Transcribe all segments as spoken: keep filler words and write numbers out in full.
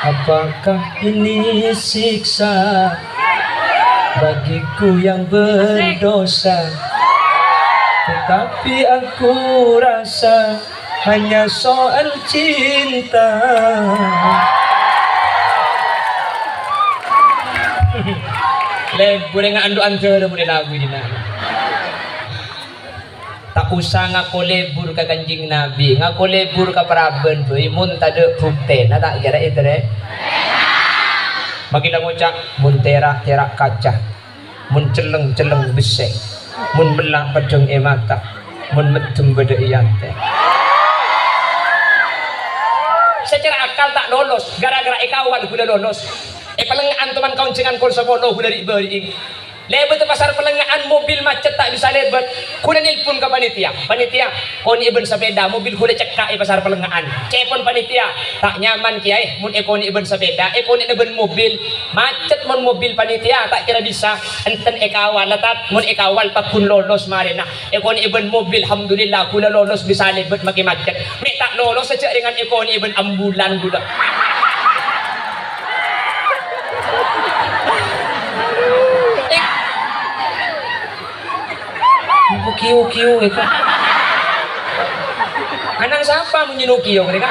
Apakah ini siksa bagiku yang berdosa? Tetapi aku rasa hanya soal cinta. Lebbur enga' andu' andhâr mole lagu jina. Ta' osa ngako lebbur ka Kanjeng Nabi, ngako lebbur ka paraban bhâi, mon tadâ' buktèna ta' kèra ètarè-, makkè la ngoca', "Mon tèra', tèra' kaca, mon celleng, celleng bessè, mon mella' peddhâng è mata, mon meddhem bâdâ è atè." Secara akal ta' lolos, gara-gara èkawal ghulâ lolos. È palengnga'an toman kaonjhângan kol sapolo ghulâ ri'-bâri'i. Lèbât è pasar palengnga'an, mobil macet ta' bisa lèbât. Ghulâ nelpon ka panitia. "Panitia, konè'è bân sapèda, mobil ghulâ cekka' è pasar palengnga'an." Ca'èpon panitia, "Ta' nyaman, Kèyaè, mon èkonè'è bân sapèda, èkonè'na bân mobil. Macet mon mobil, panitia, ta' kèra bisa. Enten èkawal, la, Tat, mon èkawal pagghun lolos marèna. Èkonè'è bân mobil, alhamdulillah, ghulâ lolos bisa lèbât maskè macet. Mè' ta' lolos jâ' rèngan èkonè'è bân ambulan ghulâ." Engko' kiyu-kiyu itu. Anang sapa mon nyeno kiyu mereka?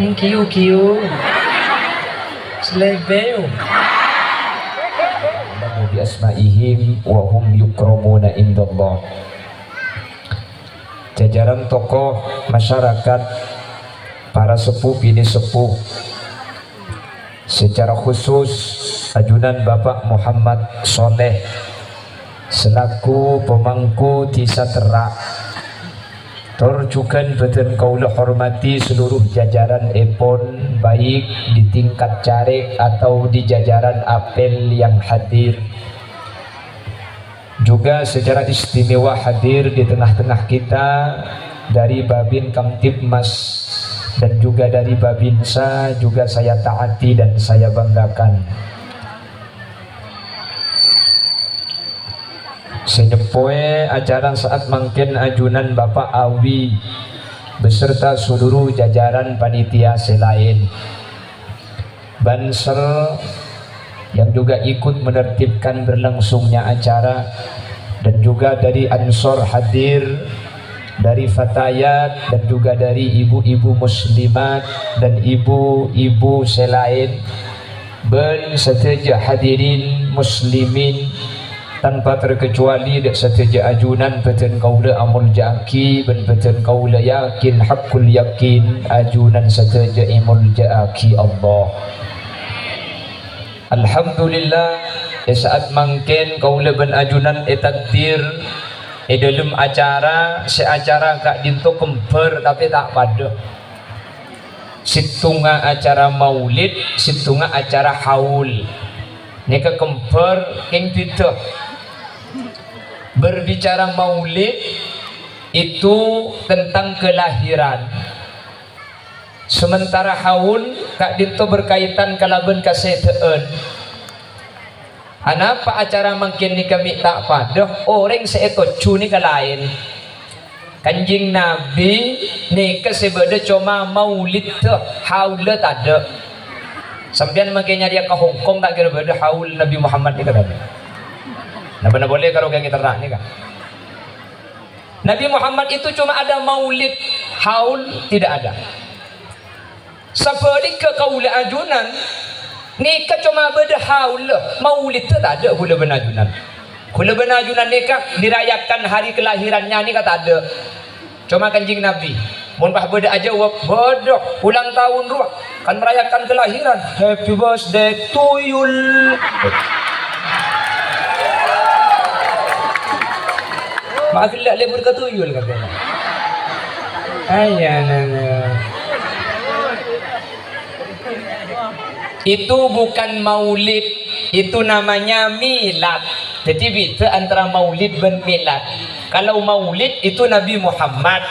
Hmm, kiyu-kiyu. Selebeo. Bi asma'ihim wa hum yukramuna indallah. Jajaran tokoh masyarakat, para sepuh bini sepuh, secara khusus ajunan Bapak Muhammad Soleh selaku pemangku Dhisa Terra', tor jhughân bhâdhân kaulâ hormati seluruh jajaran èpon, baik di tingkat carèk atau di jajaran apel yang hadir. Juga secara istimewa hadir di tengah-tengah kita dari Babin Kamtibmas dan juga dari Babinsa juga saya taati dan saya banggakan. Sè nyeppowè acara saat mangkèn ajunan Bapak Awi beserta seluruh jajaran panitia sè laèn. Banser yang juga ikut menertibkan berlangsungnya acara, dan juga dari Ansor hadir, dari Fatayat, dan juga dari ibu-ibu muslimat dan ibu-ibu sè laèn, bân sadhâjâ hadirin muslimin. Tanpa terkecuali dâ' sadhâjâ ajunan bhâdhân kaulâ amolja'aghi bân bhâdhân kaulâ yakin haqqul yakin ajunan sadhâjâ èmolja'aghi Allah. Alhamdulillah, è sa'at mangkèn kaulâ bân ajunan ètakdir è dâlem acara sè acara ka'dinto kembhâr tapè ta' padâ. Sèttonga acara maulid, sèttonga acara haul. Nèka kembhâr kèng bhidhâ. Berbicara maulid itu tentang kelahiran. Sementara haul ka'dinto berkaitan kalabân kasèdhâ'ân. Anapa acara mangkèn nèka mè' ta' padâ? Orèng sè ètojjhu nèka laèn. Kanjeng Nabi nèka sè bâdâ coma mauliddhâ, haulâ tadâ'. Sampèyan mangkèn nyarèya ka Hongkong ta' kèra bâdâ haul Nabi Muhammad nèka tadâ'. Napa-napa polè karo kèng terra' nèka. Nabi Muhammad itu cuma ada maulid, haul tidak ada. Sabhâligghâ kaulâ ajunan, nèka coma bâdâ haul, maulidda tadâ' kaulâ bân ajunan. Kaulâ bân ajunan nèka dirayakan hari kelahirannya nèka tadâ'. Coma Kanjeng Nabi, mon pas bâdâ ajâwâb, "Bâdâ, ulang tahun rowa, kan merayakan kelahiran, happy birthday to you." Ma' ghellâ' lebur ka tuyul katanya. Ayah nana. Itu bukan maulid, itu namanya milad. Jadi beda antara maulid dan milad. Kalau maulid itu Nabi Muhammad.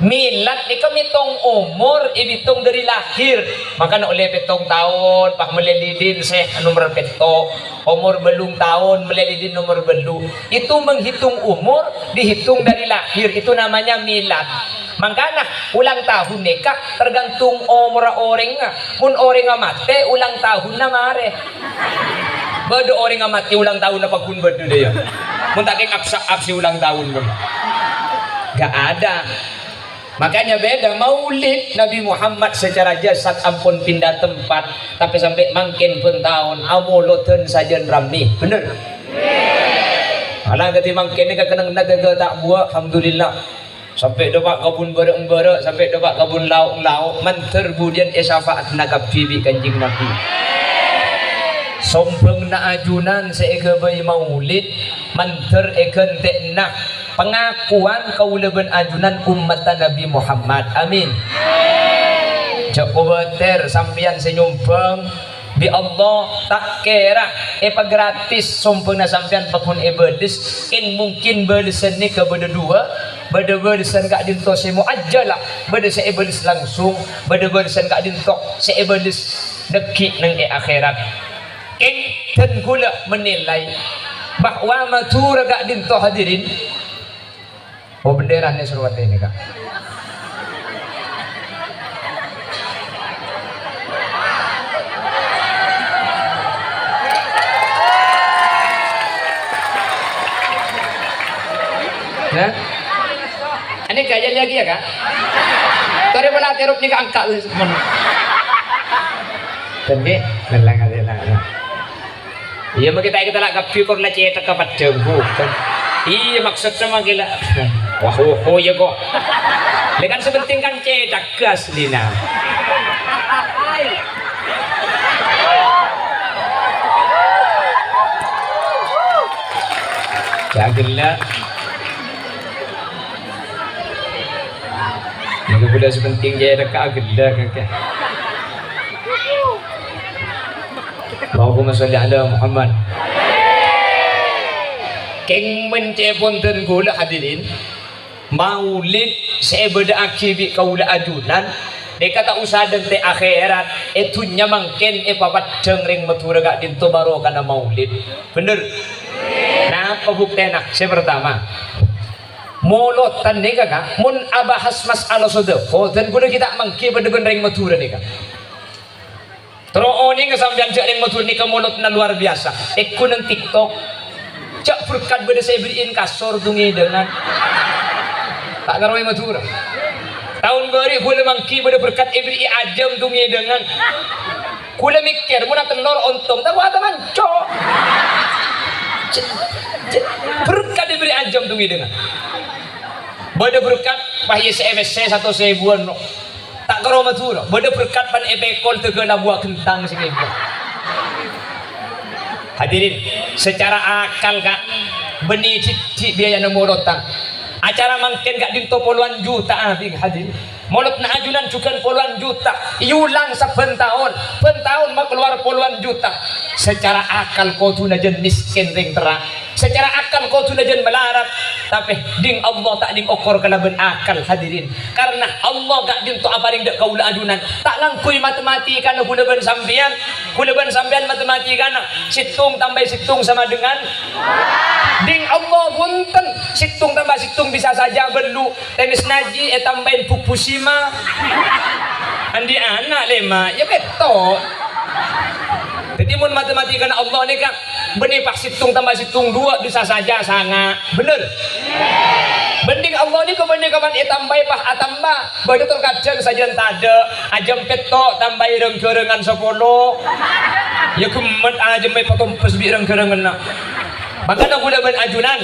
Milad nèka mètong omor, èbitong dâri lahir. Mangkana ollè pèttong taon, pas mellè lilin sè nomer pètto'. Omor bâllung taon, mellè lilin nomer bâllu'. Itu menghitung umur dihitung dari lahir, itu namanya milad. Mangkana, ulang tahun nèka tergantung omorra orèngnga. Mon orèngnga matè, ulang tahunna marè. Bâdâ orèngnga matè ulang tahunna paggun bâdâ dâ' iyâ. Mon ta' kèng aksa-, aksi ulang tahun, bân. Nggak ada. Makanya beda, maulid Nabi Muhammad secara jasad ampon pindah tempat, tapè sampè' mangkèn bân taon amolodhân sajân rammè. Bhender? Malah kadhi mangkèn nèka kennengnganna dâgâ ta' buwâ', alhamdulillah. Sampè' dâpa' ka bun bârâ'-bârâ', sampè' dâpa' ka bun lao'-lao', mandhâr budiyân èsafa'adhâ kabbhi bi' Kanjeng Nabi. Sombhângnga ajunan sè èghâbây maulid, mandhâr èghântè'na pangakowan kaulâ bân ajunan ommatta Nabi Muhammad. Amin. Jhâ' kobâtèr sampèyan sè nyombhâng, bi' Allah ta' kèra èpagratis sombhângnga sampèyan paggun èbâles, kèng mungkin bâlessan nèka bâdâ duwâ', bâdâ bâlessan ka'dinto sè mu'ajjalah, bâdâ sè èbâles langsung, bâdâ bâlessan ka'dinto sè èbâles dâgghi' neng è akhèrat. Kèng dân kaulâ menilai bahwa Madhurâ ka'dinto, hadirin, Oh, bendera nih seru hati ini, Kak. Nah, ini gaya lagi ya, Kak? Tore pala terop nih angka, mon. Tadi, lelang aja lah. Iyâ, ma' kita, kita la kabbhi kor la cèthagghâ paddhâng, bukan. Iyâ, maksudnya ma' gila. Wah, oh, oh, iyâ kok. Lha kan sè penting kan cèthagghâ aslina. Jâ' gella. Nèka bulâ sè penting jâ' rèka ghellâ' kakè. Allahumma sholli ala Muhammad. Kèng mencè ponten kaulâ hadirin, maulid sè èbâdâ'aghi bi' kaulâ ajunan, nèka ta' osa dântè' akhèrat, è dhunnya mangkèn èpapeddhâng rèng Madhurâ ka'dinto barokana maulid. Bhender? Napa buktèna? Sè partama, Molodhân nèka, Ka', mon abahas mas'ala sodâko, dân kaulâ ghi' ta' mangghi padâ bân rèng Madhurâ nèka. Terro onènga sampèyan jâ' rèng Madhurâ nèka molodhânna luar biasa. Èghu neng TikTok. Jâ' berkat bâdâ sè èberri'i kasor tongèdângan. Ta' karo è Madhurâ. Taon bâri' kaulâ mangghi bâdâ berkat èberri'i ajâm tongèdângan. Kaulâ mèkkèr, mon atellor ontong, ta' kowata manco'. Berkat èberri'i ajâm tongèdângan. Bâdâ berkat, pas iyâ sè èpèssè satos èbuwân, no. Ta' karo Madhurâ. Bâdâ berkat pan èpèkol dâgâna buwâ ghentang sè ngèbâ. Hadirin, secara akal, Ka', bânnè dhiddhi' biayana molodhân. Acara mangkèn ka'dinto polowan juta abit, hadirin. Molodhânna ajunan jhughân polowan juta, èolang sabbhân taon, bân taon makalowar polowan juta. Sacara akal kodhuna jân mèskèn rèng terra'. Sacara akal kodhuna jân malarat. Tapè, ding Allah ta' ding okor kalabân akal, hadirin. Karna Allah ka'dinto aparèng dâ' kaulâ ajunan. Ta' ngangghuy matematikana kaulâ bân sampèyan. Kaulâ bân sampèyan matematikana, sèttong tambâi sèttong sama dengan. Ding Allah bhunten, sèttong tambâ sèttong bisa saja bâllu'. Tèmès najhi ètambâi bukbu sima. Andi' ana' lèma', iyâ pètto'. Dhâddhi, mon matematikana Allah nèka, bânnè pas sèttong tambâ sèttong duwâ' bisa saja sanga'. Bhender? Bânnè Allah nèka bânnè kapan ètambâi pas atambâ. Bâdâ terkadang sajân tadâ', ajâm pètto' tambâi rèng-ghârângan sapolo. Iyâ ghemmet ajâm èpatompes bi' rèng-ghârânganna. Mangkana kaulâ bân ajunan,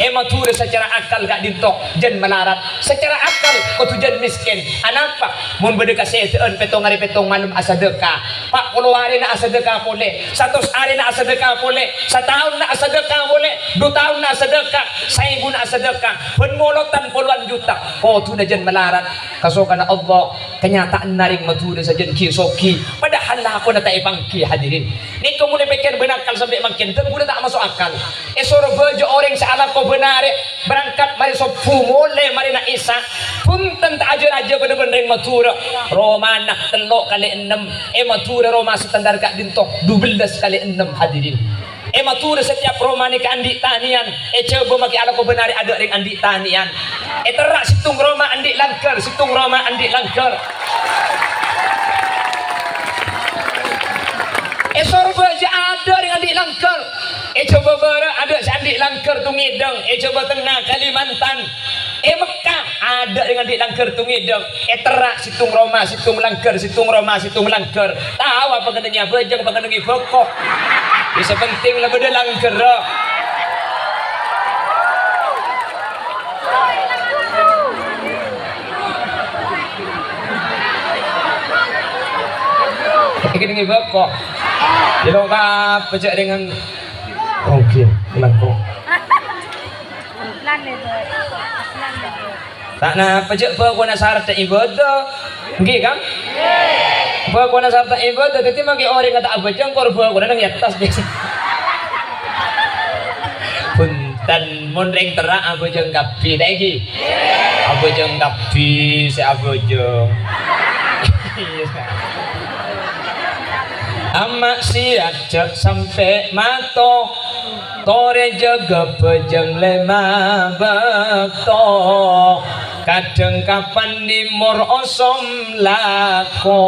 è Madhurâ sacara akal ka'dinto jân malarat. Sacara akal kodhu jân mèskèn. Anapa? Mon bâdâ kasèdâ'ân pèttong arè pèttong malem asadâka, pa' polo arèna asadâka polè, satos arèna asadâka polè, sataonna asadâka polè, du taonna asadâka, saèbuna asadâka, bân molodhân polowan juta, kodhuna jân malarat. Kasokanna Allah, Kanyata'anna rèng Madhurâ sajân ghi-soghi, padahal lakona ta' èpangghi, hadirin. Nèko molaè pèkkèr bân akal sampè' mangkèn, dhân ghulâ ta' maso' akal. Èsoro bâjâ orèng sè alako bânarè, berangkat marè sobbhu, molè marèna Isya. Bhunten ta' ajâ-rajâ padâ bân rèng Madhurâ. Romana tello' kalè ennem. È Madhurâ roma standar ka'dinto, dubellâs kalè ennem, hadirin. È Madhurâ setiap roma nèka andi' tanèyan. È Jhâbâ makè alako bânarè adâ' rèng andi' tanèyan. È Terra' sèttong roma andi' langghâr, sèttong roma andi' langghâr. È Sorbhâjâ adâ' rèng andi' langghâr. È Jhâbâ Bârâ' adâ' sè andi' langghâr tong-ngèdhâng. È Jhâbâ Tengnga, Kalimantan. È Mekkah adâ' rèng andi' langghâr tong-ngèdhâng. È Terra' sèttong roma, sèttong langghâr, sèttong roma, sèttong langghâr. Tao apa kennengnga abhâjâng, apa kennengnga bhâko. Sè penting la bâdâ langghârra. Kennengnga bhâko. Jâ' lo' ka abhâjâng rèng. Oke, langkong. Pelan, Bos. Pelan, Bos. Ta' napa, jâ' bhâkona sarta ibadah. Èngghi, kan? Bhâkona sarta ibadah, dhâddhi makè orèng ta' abhâjâng, kor bhâkona neng è attas, biasa. Bhunten, mon rèng Terra' abhâjâng kabbhi, ta' èngghi? Abhâjâng kabbhi, sè abhâjâng. Amma' sèyat jâ' sampè' mato. Torè jâgâ bhâjâng lèma bâkto, kadhâng kapan nèmor osom lako,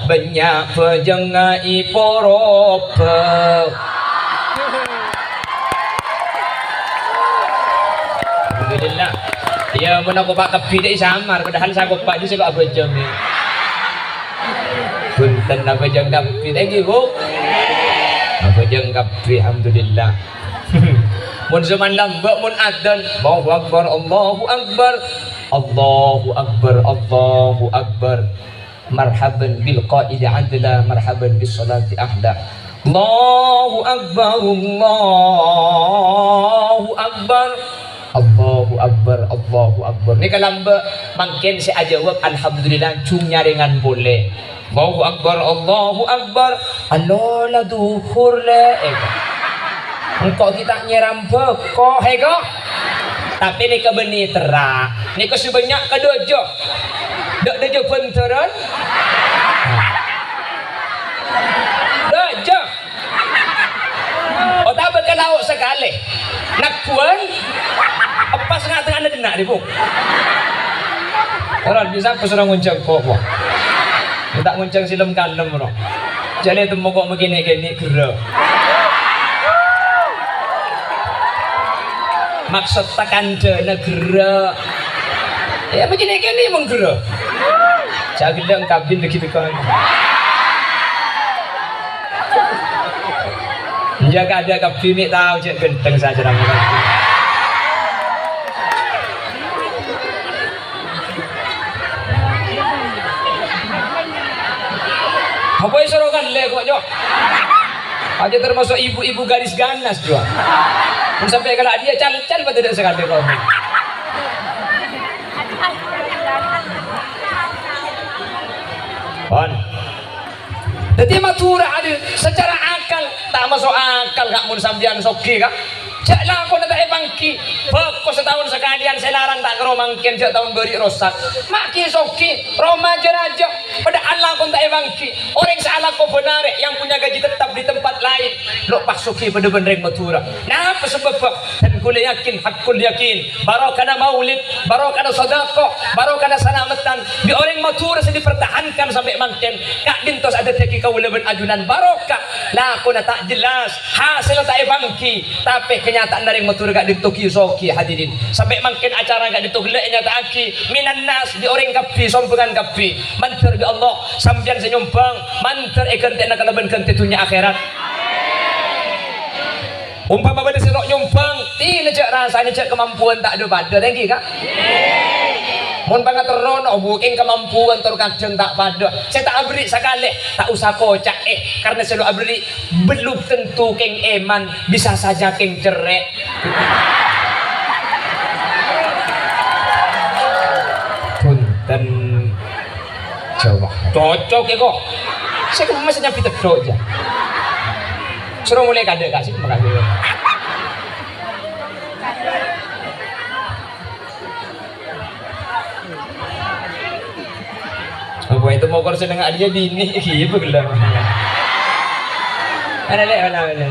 bânnya' bhâjângnga èporobhâ. Alhamdulillah. Iyâ, mon akopa' kabbhi dâ' samar, padahal sakopa' jâ' sè lo' abhâjâng. Bhunten, abhâjâng kabbhi. Thank you, Bu. Abhâjâng kabbhi, alhamdulillah. Mon sè man lambâ', mon adzan, Allahu Akbar, Allahu Akbar. Allahu Akbar, Allahu Akbar. Marhaban bil qaidi adla, marhaban bis salati ahla. Allahu Akbar, Allahu Akbar. Allahu Akbar, Allahu Akbar. Nèka lambâ', mangkèn sè ajâwâb, alhamdulillah, jhung nyarèngan polè. Allahu Akbar, Allahu Akbar. Allo la dhuhur, lè'. Engko' ghi' ta' nyèram bhâko, he, ko'. Tapè nèka bânnè Terra'. Nèka sè bânnya' ka dâjâ. Dâ' dâjâ bhânterrân. Dâjâ. Otabâ ka lao' sakalè. Nagghuwân. Eppas nga'-tengnga'anna dhinna', Bu. Ora bisa, pas ora ngonjhâng ko', Bu. Ta' ngonjhâng silem-kalem, ro. Jâ' lè' temmo ko' makènè'-kènè' gherrâ'. Maksod ta' kandhâna gherrâ'. Iyâ, makènè'-kènè' mon gherrâ'. Jâ' ghellâ' kabin lagi tekan. Jâ' ka adâ' kabin mè' tao jâ' ghântheng sajâ rama. Apa èsoro kalè, kok, Jo? Aja termasuk ibu-ibu garis ganas, Jo. Mon sampè' kala' dia cal-cal pada dâ' sakalè, kok. Pon. Dhâddhi Madhurâ adâ' secara akal, ta' maso' akal, Ka', mon sampèyan soghi, Ka'. Jâ' lakona ta' èpangghi. Bhâko sataon sakalèyan sè larang ta' karo mangkèn jâ' taon bâri' rosak. Ma' ghi' soghi, roma jâ-rajâ, padahal lakona ta' èpangghi. Orèng sè alako bânarè yang punya gaji tetap di tempat lain, lo' pas soghi padâ bân rèng Madhurâ. Napa sabâbbhâ? Dân kaulâ yakin, haqqul yakin, barokana maulid, barokana sodako, barokana salameddhân, bi' orèng Madhurâ sè dipertahankan sampè' mangkèn, ka'dinto sè adhâddhiyâghi kaulâ bân ajunan barokah, lakona ta' jelas, hasèlla ta' èpangghi, tapè kanyata'anna rèng Madhurâ ka'dinto ghi-soghi, hadirin. Sampè' mangkèn acara ka'dinto ghellâ' ènyata'aghi, minan nas, bi' orèng kabbhi, sombhângan kabbhi, mandhâr bi' Allah, sampèyan sè nyombhâng, mandhâr èghântè'ana kalabân ghântè dhunnya akhèrat. Ompama bâdâ sè lo' nyombhâng, tina jâ' rassana jâ' kamampuan ta' dâ-padâ, ta' ènggi, Ka'? Mon pangaterrona, oh, bhungkèng kamampuan tor kadhâng ta' padâ. Sè ta' aberri' sakalè, ta' osa koca'è, karna sè lo' aberri' belum tentu kèng èman, bisa saja kèng cerrè'. Bhunten. Cocok ya kok. Sè kemma sè nyambi tedhok jâ. Soro molè kadhâ' kasih makasih. Apa itu mokor seneng adhiyâ binè iki ya begelem. Ana lè ana ana.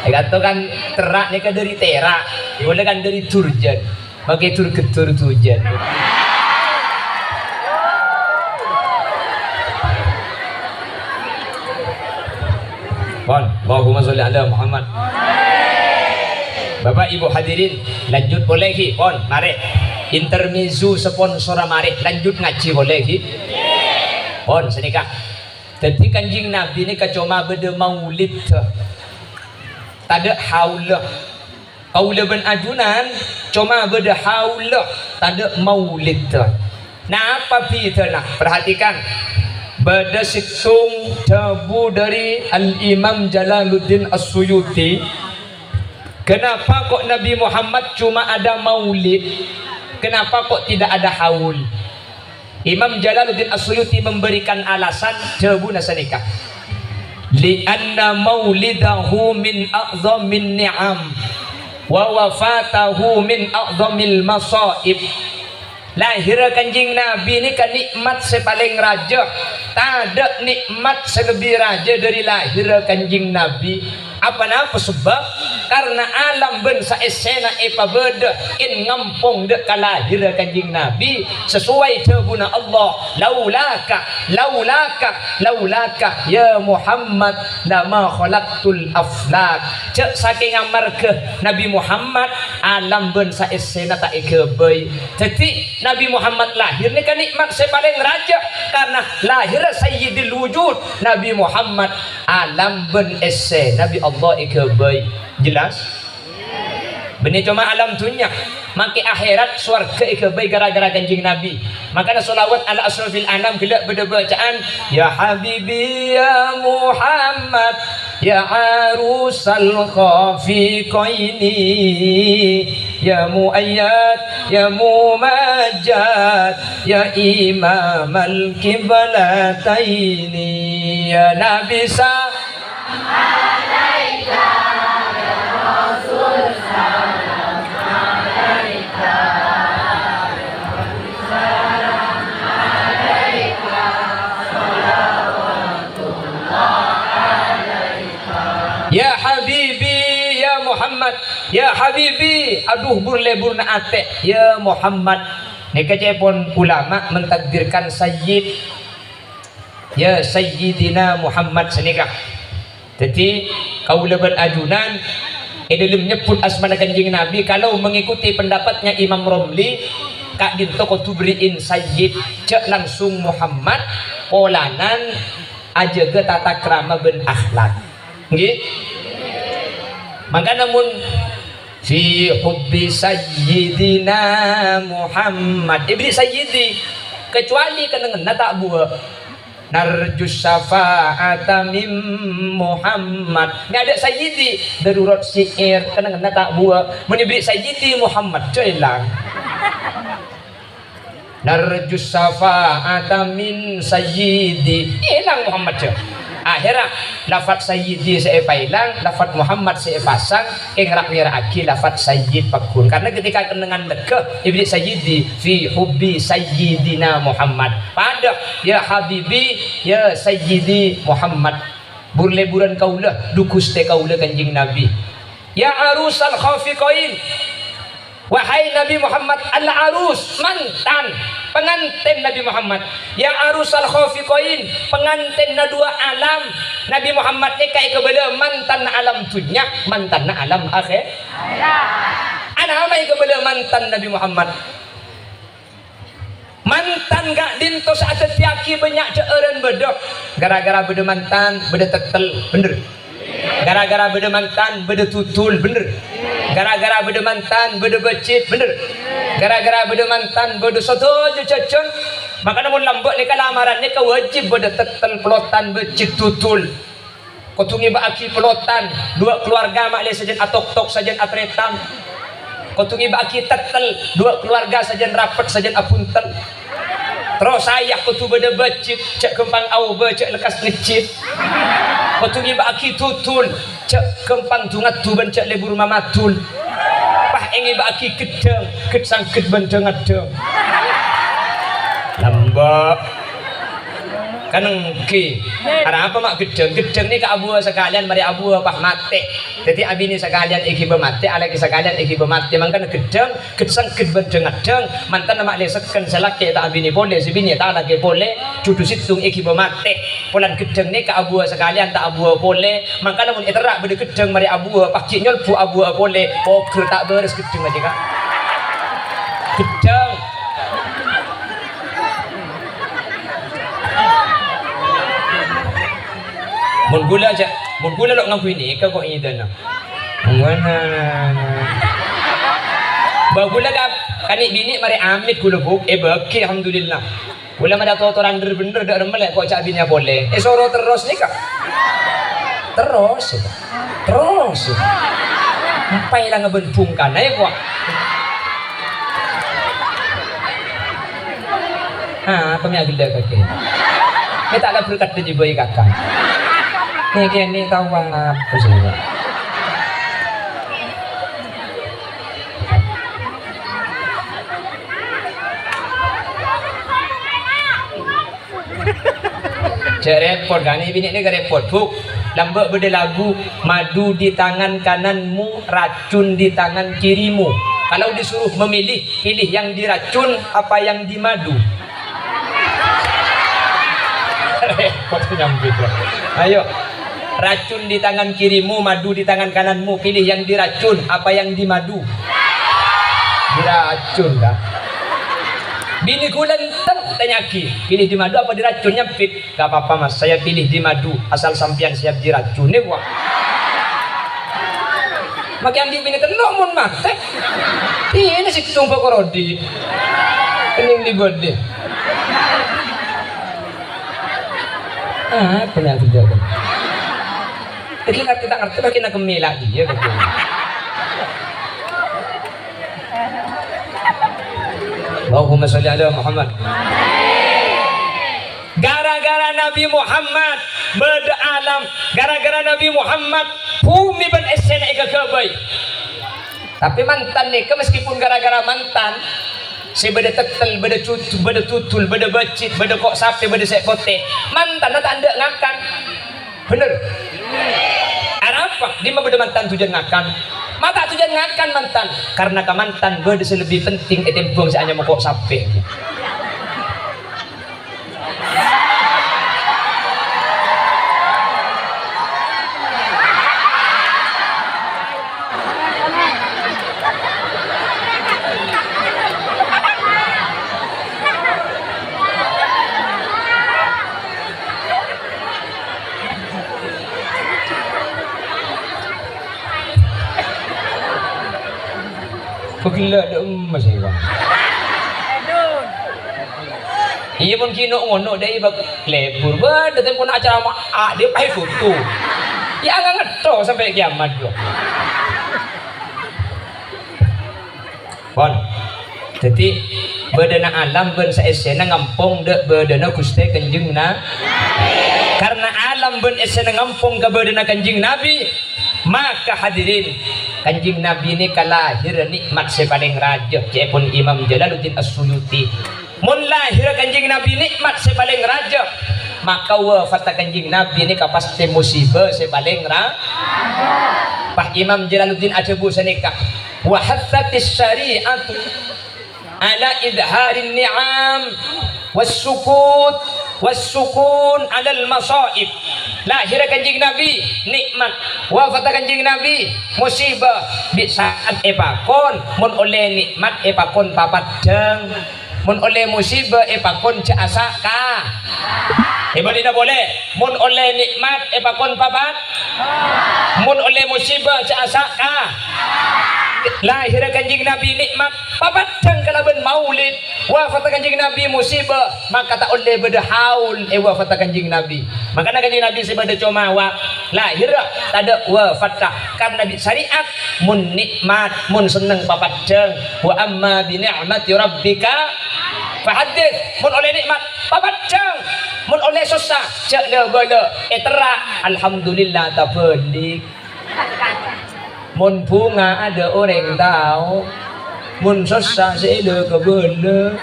Ghâto kan terra' nèka dâri tèra', ghulâ kan dâri durjân. Makè dur-gheddur dujân. Pon, Allahumma sholli ala Muhammad. Bapak Ibu hadirin, lanjut polè ghi, pon, marè. Intermezzo sponsor marè, lanjut ngajhi polè ghi. Pon, sanèka. Dhâddhi Kanjeng Nabi nèka coma bâdâ maulid. Tadâ' haul. Kaulâ bân ajunan coma bâdâ haul, tadâ' maulid. Napa bhidhâna? Perhatikan. Bâdâ sèttong dhâbu dâri Al-Imam Jalaluddin As-Suyuti, "Kenapa kok Nabi Muhammad cuma ada maulid? Kenapa kok tidak ada haul?" Imam Jalaluddin As-Suyuti memberikan alasan, dhâbuna sanèka, "Li'anna maulidahu min a'zamin ni'am, wa wafatahu min a'zamil masa'ib." Lahirra Kanjeng Nabi nèka nè'mat sè palèng rajâ. Tadâ' nè'mat sè lebbi rajâ dâri lahirra Kanjeng Nabi. Apa napa sebbhâb? Karna alam bân saèssèna èpabâdâ èn ngampong dâ' kalahirra Kanjeng Nabi, sesuai dhâbuna Allah, "Laulaka, laulaka, laulaka, ya Muhammad, lama khalaqtul aflak." Jhâ' sakèng amarghâ Nabi Muhammad, alam bân saèssèna ta' èghâbây. Dhâddhi, Nabi Muhammad lahir nèka nè'mat sè palèng rajâ, karna lahirra Sayyidil Wujud, Nabi Muhammad, alam bân èssèna bi' Allah èghâbây. Jelas? Bânnè coma alam dhunnya, mangkè akhèrat sowarghâ èghâbây ghârâ-ghârâ Kanjeng Nabi. Mangkana sholawat ala asyrafil anam ghellâ' bâdâ bâcaan, "Ya Habibi ya Muhammad, ya arusal khafiqaini, ya muayyad, ya mumajjad, ya imamal qiblataini, ya Nabi sa." Ya Habibi, ya Muhammad, ya Habibi, adhu bur-lebburna atè, ya Muhammad. Nèka ca'èpon ulama mentakdirkan Sayyid. Ya Sayyidina Muhammad sanèka. Dhâddhi, kaulâ bân ajunan è dâlem nyebbhut asmana Kanjeng Nabi, kalau mengikuti pendapatnya Imam Romli, ka'dinto kodhu bherri'in Sayyid, jhâ' langsung Muhammad, polana ajâgâ tata krama bân akhlak. Ngghi? Mangkana mon fi hubbi sayyidina Muhammad, èbherri' sayyidi, kecuali kennengnganna ta' buwâ'. Narjus syafa'ata min Muhammad. Mè' adâ' sayyidi, darurat syi'ir, kennengnganna ta' buwâ'. Mon èbherri' sayyidi Muhammad, jhâ' èlang. Narjus syafa'ata min sayyidi. Èlang Muhammad jhâ. Akhèrra lafat sayyidi sè èpaèlang, lafat Muhammad sè èpasang, kèng ra'-mèra'aghi lafat sayyid pagghun. Karna ketika kennengngan nèka, èbherri' sayyidi, fi hubbi sayyidina Muhammad. Padâ, ya habibi, ya sayyidi Muhammad. Bur-lebburan kaulâ, dhu Ghustè kaulâ Kanjeng Nabi. Ya arusal khafiqain. Wahai Nabi Muhammad, al-arus, mantan, pangantèn Nabi Muhammad. Ya arusal khafiqain, pangantènna duwâ' alam. Nabi Muhammad nèka èkabâlâ mantanna alam dhunnya, mantanna alam akhè-, anapa èkabâlâ mantan Nabi Muhammad? Mantan ka'dinto sè adhâddhiyâghi bânnya' dhâ'ârân bâdâ. Ghârâ-ghârâ bâdâ mantan, bâdâ tèttèl, bhender? Ghârâ-ghârâ bâdâ mantan, bâdâ dudul, bhender? Ghârâ-ghârâ bâdâ mantan, bâdâ bâjit, bhender? Ghârâ-ghârâ bâdâ mantan, bâdâ sadhâjâ jhâjhân. Mangkana mon lambâ' nèka lamaran nèka wâjib bâdâ tèttèl, pelotan, bâjit, dudul. Kodhu ngèbâ'âghi pelotan, duwâ' kalowarga ma'lè sajân atoktok, sajân atarètan. Kodhu ngibâ'âghi tèttèl, duwâ' kalowarga sajân rapet, sajân abhunten. Terros saya kodhu bâdâ bâjit, jhâ' ghâmpang aobâ, jhâ' lekkas ngejjit. Kodhu ngibâ'âghi dudul, jhâ' ghâmpang du-ngaddu bân jhâ' lebur mamadul. Pas èngibâ'âghi ghedhâng, ghed-sangghed bân dhâng-ngadhâng. Lambâ'. Kan èngghi. Arapa ma' ghedhâng? Ghedhâng nèka abuwâ sakalèyan, marè abuwâ pas matè. Dhâddhi abinè sakalèyan èghibâ matè, alakè sakalèyan èghibâ matè. Mangkana ghedhâng, ghed-sangghed bân dhâng-ngadhâng, mantanna ma' lè sekken, sè lakè ta' abinè polè, sè binè ta' alakè polè, judhu sèttong èghibâ matè. Polana ghedhâng nèka abuwâ sakalèyan ta' abuwâ polè. Mangkana mon èterra' bâdâ ghedhâng marè abuwâ, pas ghi' nyolbu abuwâ polè, pogher ta' bârâs ghedhâng ajâ, Ka'. Ghedhâng. Mon ghulâ ajâ, mon ghulâ lo' ngangghuy nèka ko' idana. Bâ ghulâ ka-, kanè' binè' marè amit ghulâ, Bu. Èbâghi, alhamdulillah. Ghulâ marè atotoran dhâr-bhendhâr dâ' remma lè' ko' ca' binèya polè. Èsoro terros nèka. Terros. Terros. Empèlang bân bhungkana, yâ, ko'. Ah, apa mè' aghellâ' kakè? Mè' ta' la berkat dâ' jibâi kakak. Nè kènè' tao apa sih, Pak? Jhâ' rèpot, kan? Binè' nèka rèpot, Bu. Lambâ' bâdâ lagu, "Madu di tangan kananmu, racun di tangan kirimu." Kalau disuruh memilih, pilih yang diracun apa yang dimadu? Rèpot nyambit, Pak. Ayo. Racun di tangan kirimu, madu di tangan kananmu. Pilih yang diracun apa yang dimadu? Diracun, Ka'. Binè ghulâ enten, tanya'aghi, "Pilih dimadu apa diracun?" Nyambit, "Gak apa-apa, Mas, saya pilih dimadu, asal sampèyan siap diracun." Nè, wah. Makè andi' binè tello' mon matè. Binè sèttong bâ' korodi. Kenning di bodi. Ah, apa nè aku jawab? Lagi ngartè ta' ngartè, lagi nak kemela dia, lagi. Allahumma sholli ala Muhammad. Gara-gara Nabi Muhammad bâdâ alam, gara-gara Nabi Muhammad bhumè bân essèna èkaghâbây. Tapè mantan nèka, meskipun gara-gara mantan, sè bâdâ tèttèl, bâdâ jut-, bâdâ dudul, bâdâ bâjit, bâdâ ko' sapè, bâdâ sè potè, mantanna ta' endâ' ngakan. Bhender? Arapa? Dimma bâdâ mantan dujân ngakan? Ma' ta' dujân ngakan mantan, karna ka mantan bâdâ sè lebbi penting ètèmbhâng sè anyama ko' sapè. Pagella' dâ' emmas, ya, Bang. Iyâ, mon ghi' no'-ngono' dâi bâk lebur, bâdâ tempona acara ma-, a-, dâi paè foto. Ya, ngangetto sampè' kiamat, yo. Pon. Dhâddhi, bâdâna alam bân saèssèna ngampong dâ' bâdâna Ghustè Kanjeng Na-, karna alam bân èssèna ngampong ka bâdâna Kanjeng Nabi, maka hadirin, Kanjeng Nabi nèka lahèr nè'mat sè palèng rajâ, ca'èpon Imam Jalaluddin As-Suyuti. Mon lahèr Kanjeng Nabi nè'mat sè palèng rajâ, maka wafatta Kanjeng Nabi nèka pastè musibâ sè palèng ra-, Pas Imam Jalaluddin adhâbu sanèka, "Wa hatsatis syari'atu ala idharin ni'am was sukut, was sukun alal masa'ib." Lahèr Kanjeng Nabi, nè'mat. Wafatta Kanjeng Nabi, musibâ. Bi' sa'at èpakon, mon ollè nè'mat èpakon papaddhâng. Mon ollè musibâ èpakon jhâ' asa' ka-, èbâlina polè. Mon ollè nè'mat èpakon papat-, mon ollè musibâ jhâ' asa' ka-, lahèr Kanjeng Nabi nè'mat, papaddhâng kalabân maulid. Wafatta Kanjeng Nabi musibâ, maka ta' ollè bâdâ haul è wafatta Kanjeng Nabi. Makana Kanjeng Nabi sè bâdâ coma wa-, Lahèrra tadâ' wafatta. Karna bi' syariat, mon nikmat, mon senneng papaddhâng. "Wa amma bi ni'mati rabbika fahaddits." Mon ollè nikmat, papaddhâng. Mon ollè sossa, jhâ' la-bâlâ. Èterra', alhamdulillah, tabâlik. Mon bhunga adâ' orèng tao, mon sossa sè èlâ-kabâlâ.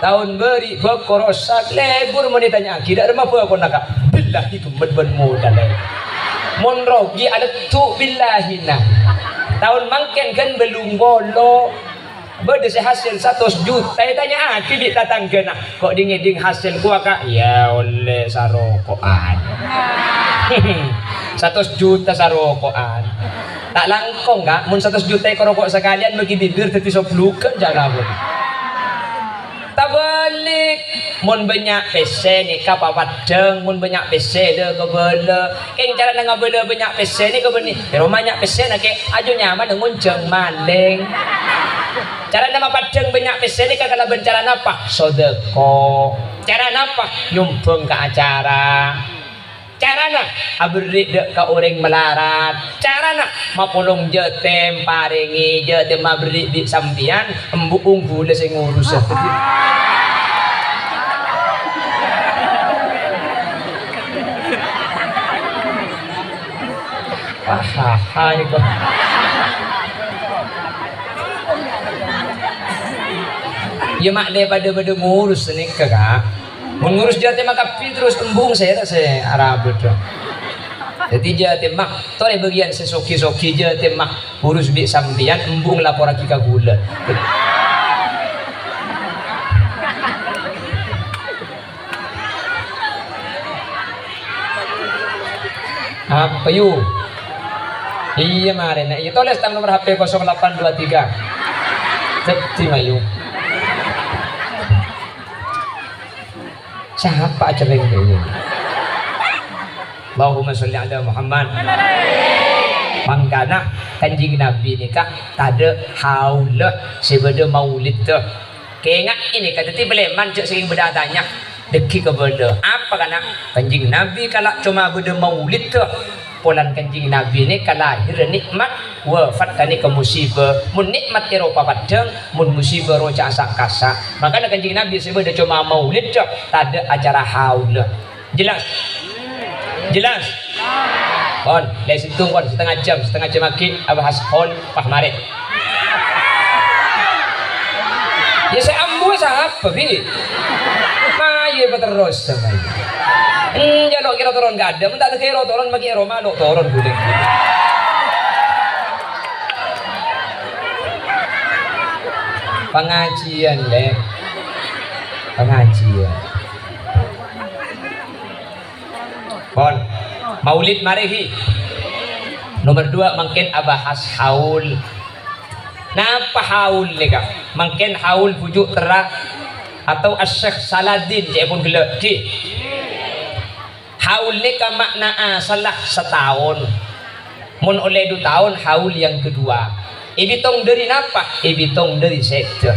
Taon bâri' bhâko rosak, lebur mon ètanya'aghi, dâ' remma bhâkona, Ka'? Billahi ghemmet bân modal, eh. Mon rogi aleddhu' billahina. Taon mangkèn ghân bâllung polo. Bâdâ sè hasèl satos juta, ètanya'aghi bi' tatangghâna, "Ko' dhing-ngèdhing hasèl kowa, Ka'?" "Yâ ollè saroko'an." Satos juta saroko'an. Ta' langkong, Ka', mon satos juta èkaroko' sakalèyan, maghi bibir dhâddhi soblugân, jhâ' kabur. Tabâlik, mon bânnya' pèssè nèka papaddhâng, mon bânnya' pèssè la-kabâlâ. Kèng carana ngabâlâ bânnya' pèssè nèka bânnè, è roma bânnya' pèssèna, Kè, ajjhâ' nyamana ngonjhâng malèng. Carana mapaddhâng bânnya' pèssè nèka kalabân cara napa? Sodâko. Cara napa? Nyombhâng ka acara. Carana aberri' dâ' ka orèng malarat. Carana mapolong jâtèm, parèngè jâtèm aberri' bi' sampèyan, embu'ung ghulâ sè ngurus. Hahaha, iko. Yâ, ma' lè padâ-padâ ngurus nèka, Ka'. Mon ngurus jâtèm makabbhi terros embu'ung sèra sè arabât, dâ'. Dâddhi jâtèm ma' torè bâgiyân sè soghi-soghi, jâtèm ma' urus bi' sampèyan, embu'ung laporraghi ka ghulâ. Apa, yu? Iyâ, marèna. Iyâ, tolès tang nomer H P kosong delapan dua tiga. Dâddhi, mayu. Sapa acerrèng, yu? Allahumma sholli ala Muhammad. Mangkana, Kanjeng Nabi nèka tadâ' haul sè bâdâ maulidda. Kènga'è nèka, dâddhi palèman jhâ' sè bâdâ atanya, dhâggi' kabâlâ. Apa kana'? Kanjeng Nabi kala' coma bâdâ maulidda. Polana Kanjeng Nabi nèka lahèrra nè'mat, wafatta nèka musibâ. Mon nè'mat èro papaddhâng, mon musibâ roca' sa'-kasa'. Mangkana Kanjeng Nabi sè bâdâ coma maulidda, tadâ' acara haul. Jelas? Jelas? Pon, lè' sèttong, pon, satengnga jam, satengnga jam aghi' abahas haul, pas marè. Yâ, sè ambu sapa, Bi? Mayu paterros, mayu. Enjâ' lo' kèra toron kadâ', mon ta' kèra toron, ma' kèra malo' toron ghulâ. Pangajiân, Lè'. Pangajiân. Pon. Maulid marè, ghi. Nomer dua mangkèn abahas haul. Napa haul nèka? Mangkèn haul bhuju' terra atau Asy-Syeikh Saladdin ca'èpon ghellâ', ghi. Haul nèka ma'na asalla sataon. Mon ollè du taon, haul yang kedua. Èbitong dâri napa? Èbitong dâri sèdhâ.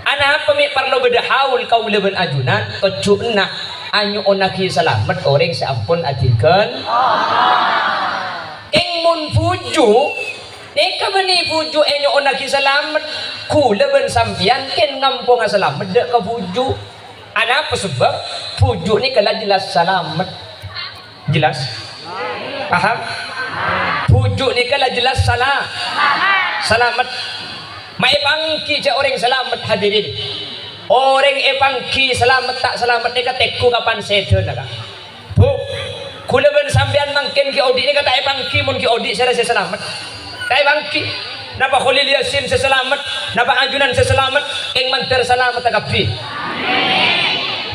Anapa mè' parlo bâdâ haul kaulâ bân ajunan? Tojjhuna anyo'onnaghi salamet orèng sè ampon adhinggâl. Kèng mon bhuju', nèka bânnè bhuju' ènyo'onnaghi salamet. Kaulâ bân sampèyan kèng ngamponga salamet dâ' ka bhuju'. Anapa sebbhâb? Bhuju' nèka la jelas salamet. Jelas? Paham? Bhuju' nèka la jelas sala-, salamet. Ma' èpangghi jhâ' orèng salamet, hadirin. Orèng èpangghi salamet ta' salamet nèka tèngghu kapan sèdhâna, Ka'. Bu, kaulâ bân sampèyan mangkèn ghi' odi' nèka ta' èpangghi mon ghi' odi' sèra sè salamet. Ta' èpangghi. Napa Kholil Yasin sè salamet? Napa ajunan sè salamet? Kèng mandhâr salametta kabbhi.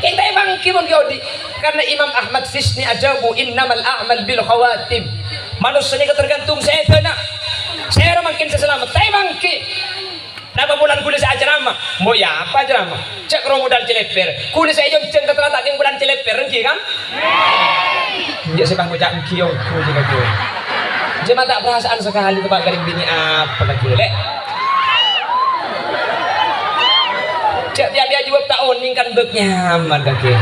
Kèng ta' èpangghi mon ghi' odi'. Karna Imam Ahmad Fisni ajâbu, "Innamal a'mal bil khawatim." Manossa nèka tergantung sèdhâna. Sèra mangkèn sè salamet? Ta' èpangghi. Napa polana kaulâ sè acaramah? Mbo' yâ apa acaramah? Cè' karo modal cèlèpèr. Kaulâ sè èyonjhâng ka terra ta' kèng polana cèlèpèr, èngghi, kan? Enjâ' sè pas ngoca' èngghi, ongghu, jâ' kakè. Jâ' ma' ta' perasaan sakalè, teppa' ka rèng binè' apa kakè, Lè'? Jâ' tèya-tèya jâwâb ta' onèng kan bâk nyaman kakè.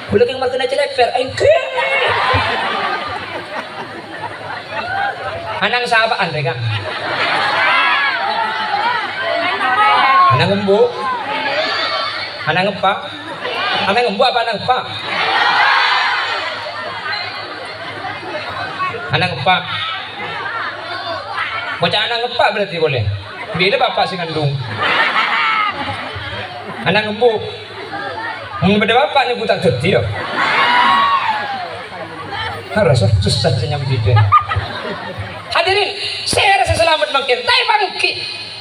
Kaulâ kèng marghâna cèlèpèr, èngghi. Ana'na sapa'an rèya, Ka'? Ana'na embu'? Ana'na eppa'? Ana'na embu' apa ana'na eppa'? Ana'na eppa'. Bocah ana'na eppa' berarti polè. Bilâ bapa' sè ngandung? Ana'na embu'. Mon bâdâ bapa' nèko ta' dhâddhi, yâ. Harus susah sè nyambidhâ. Hadirin, sèra sè salamet mangkèn, ta' èpangghi,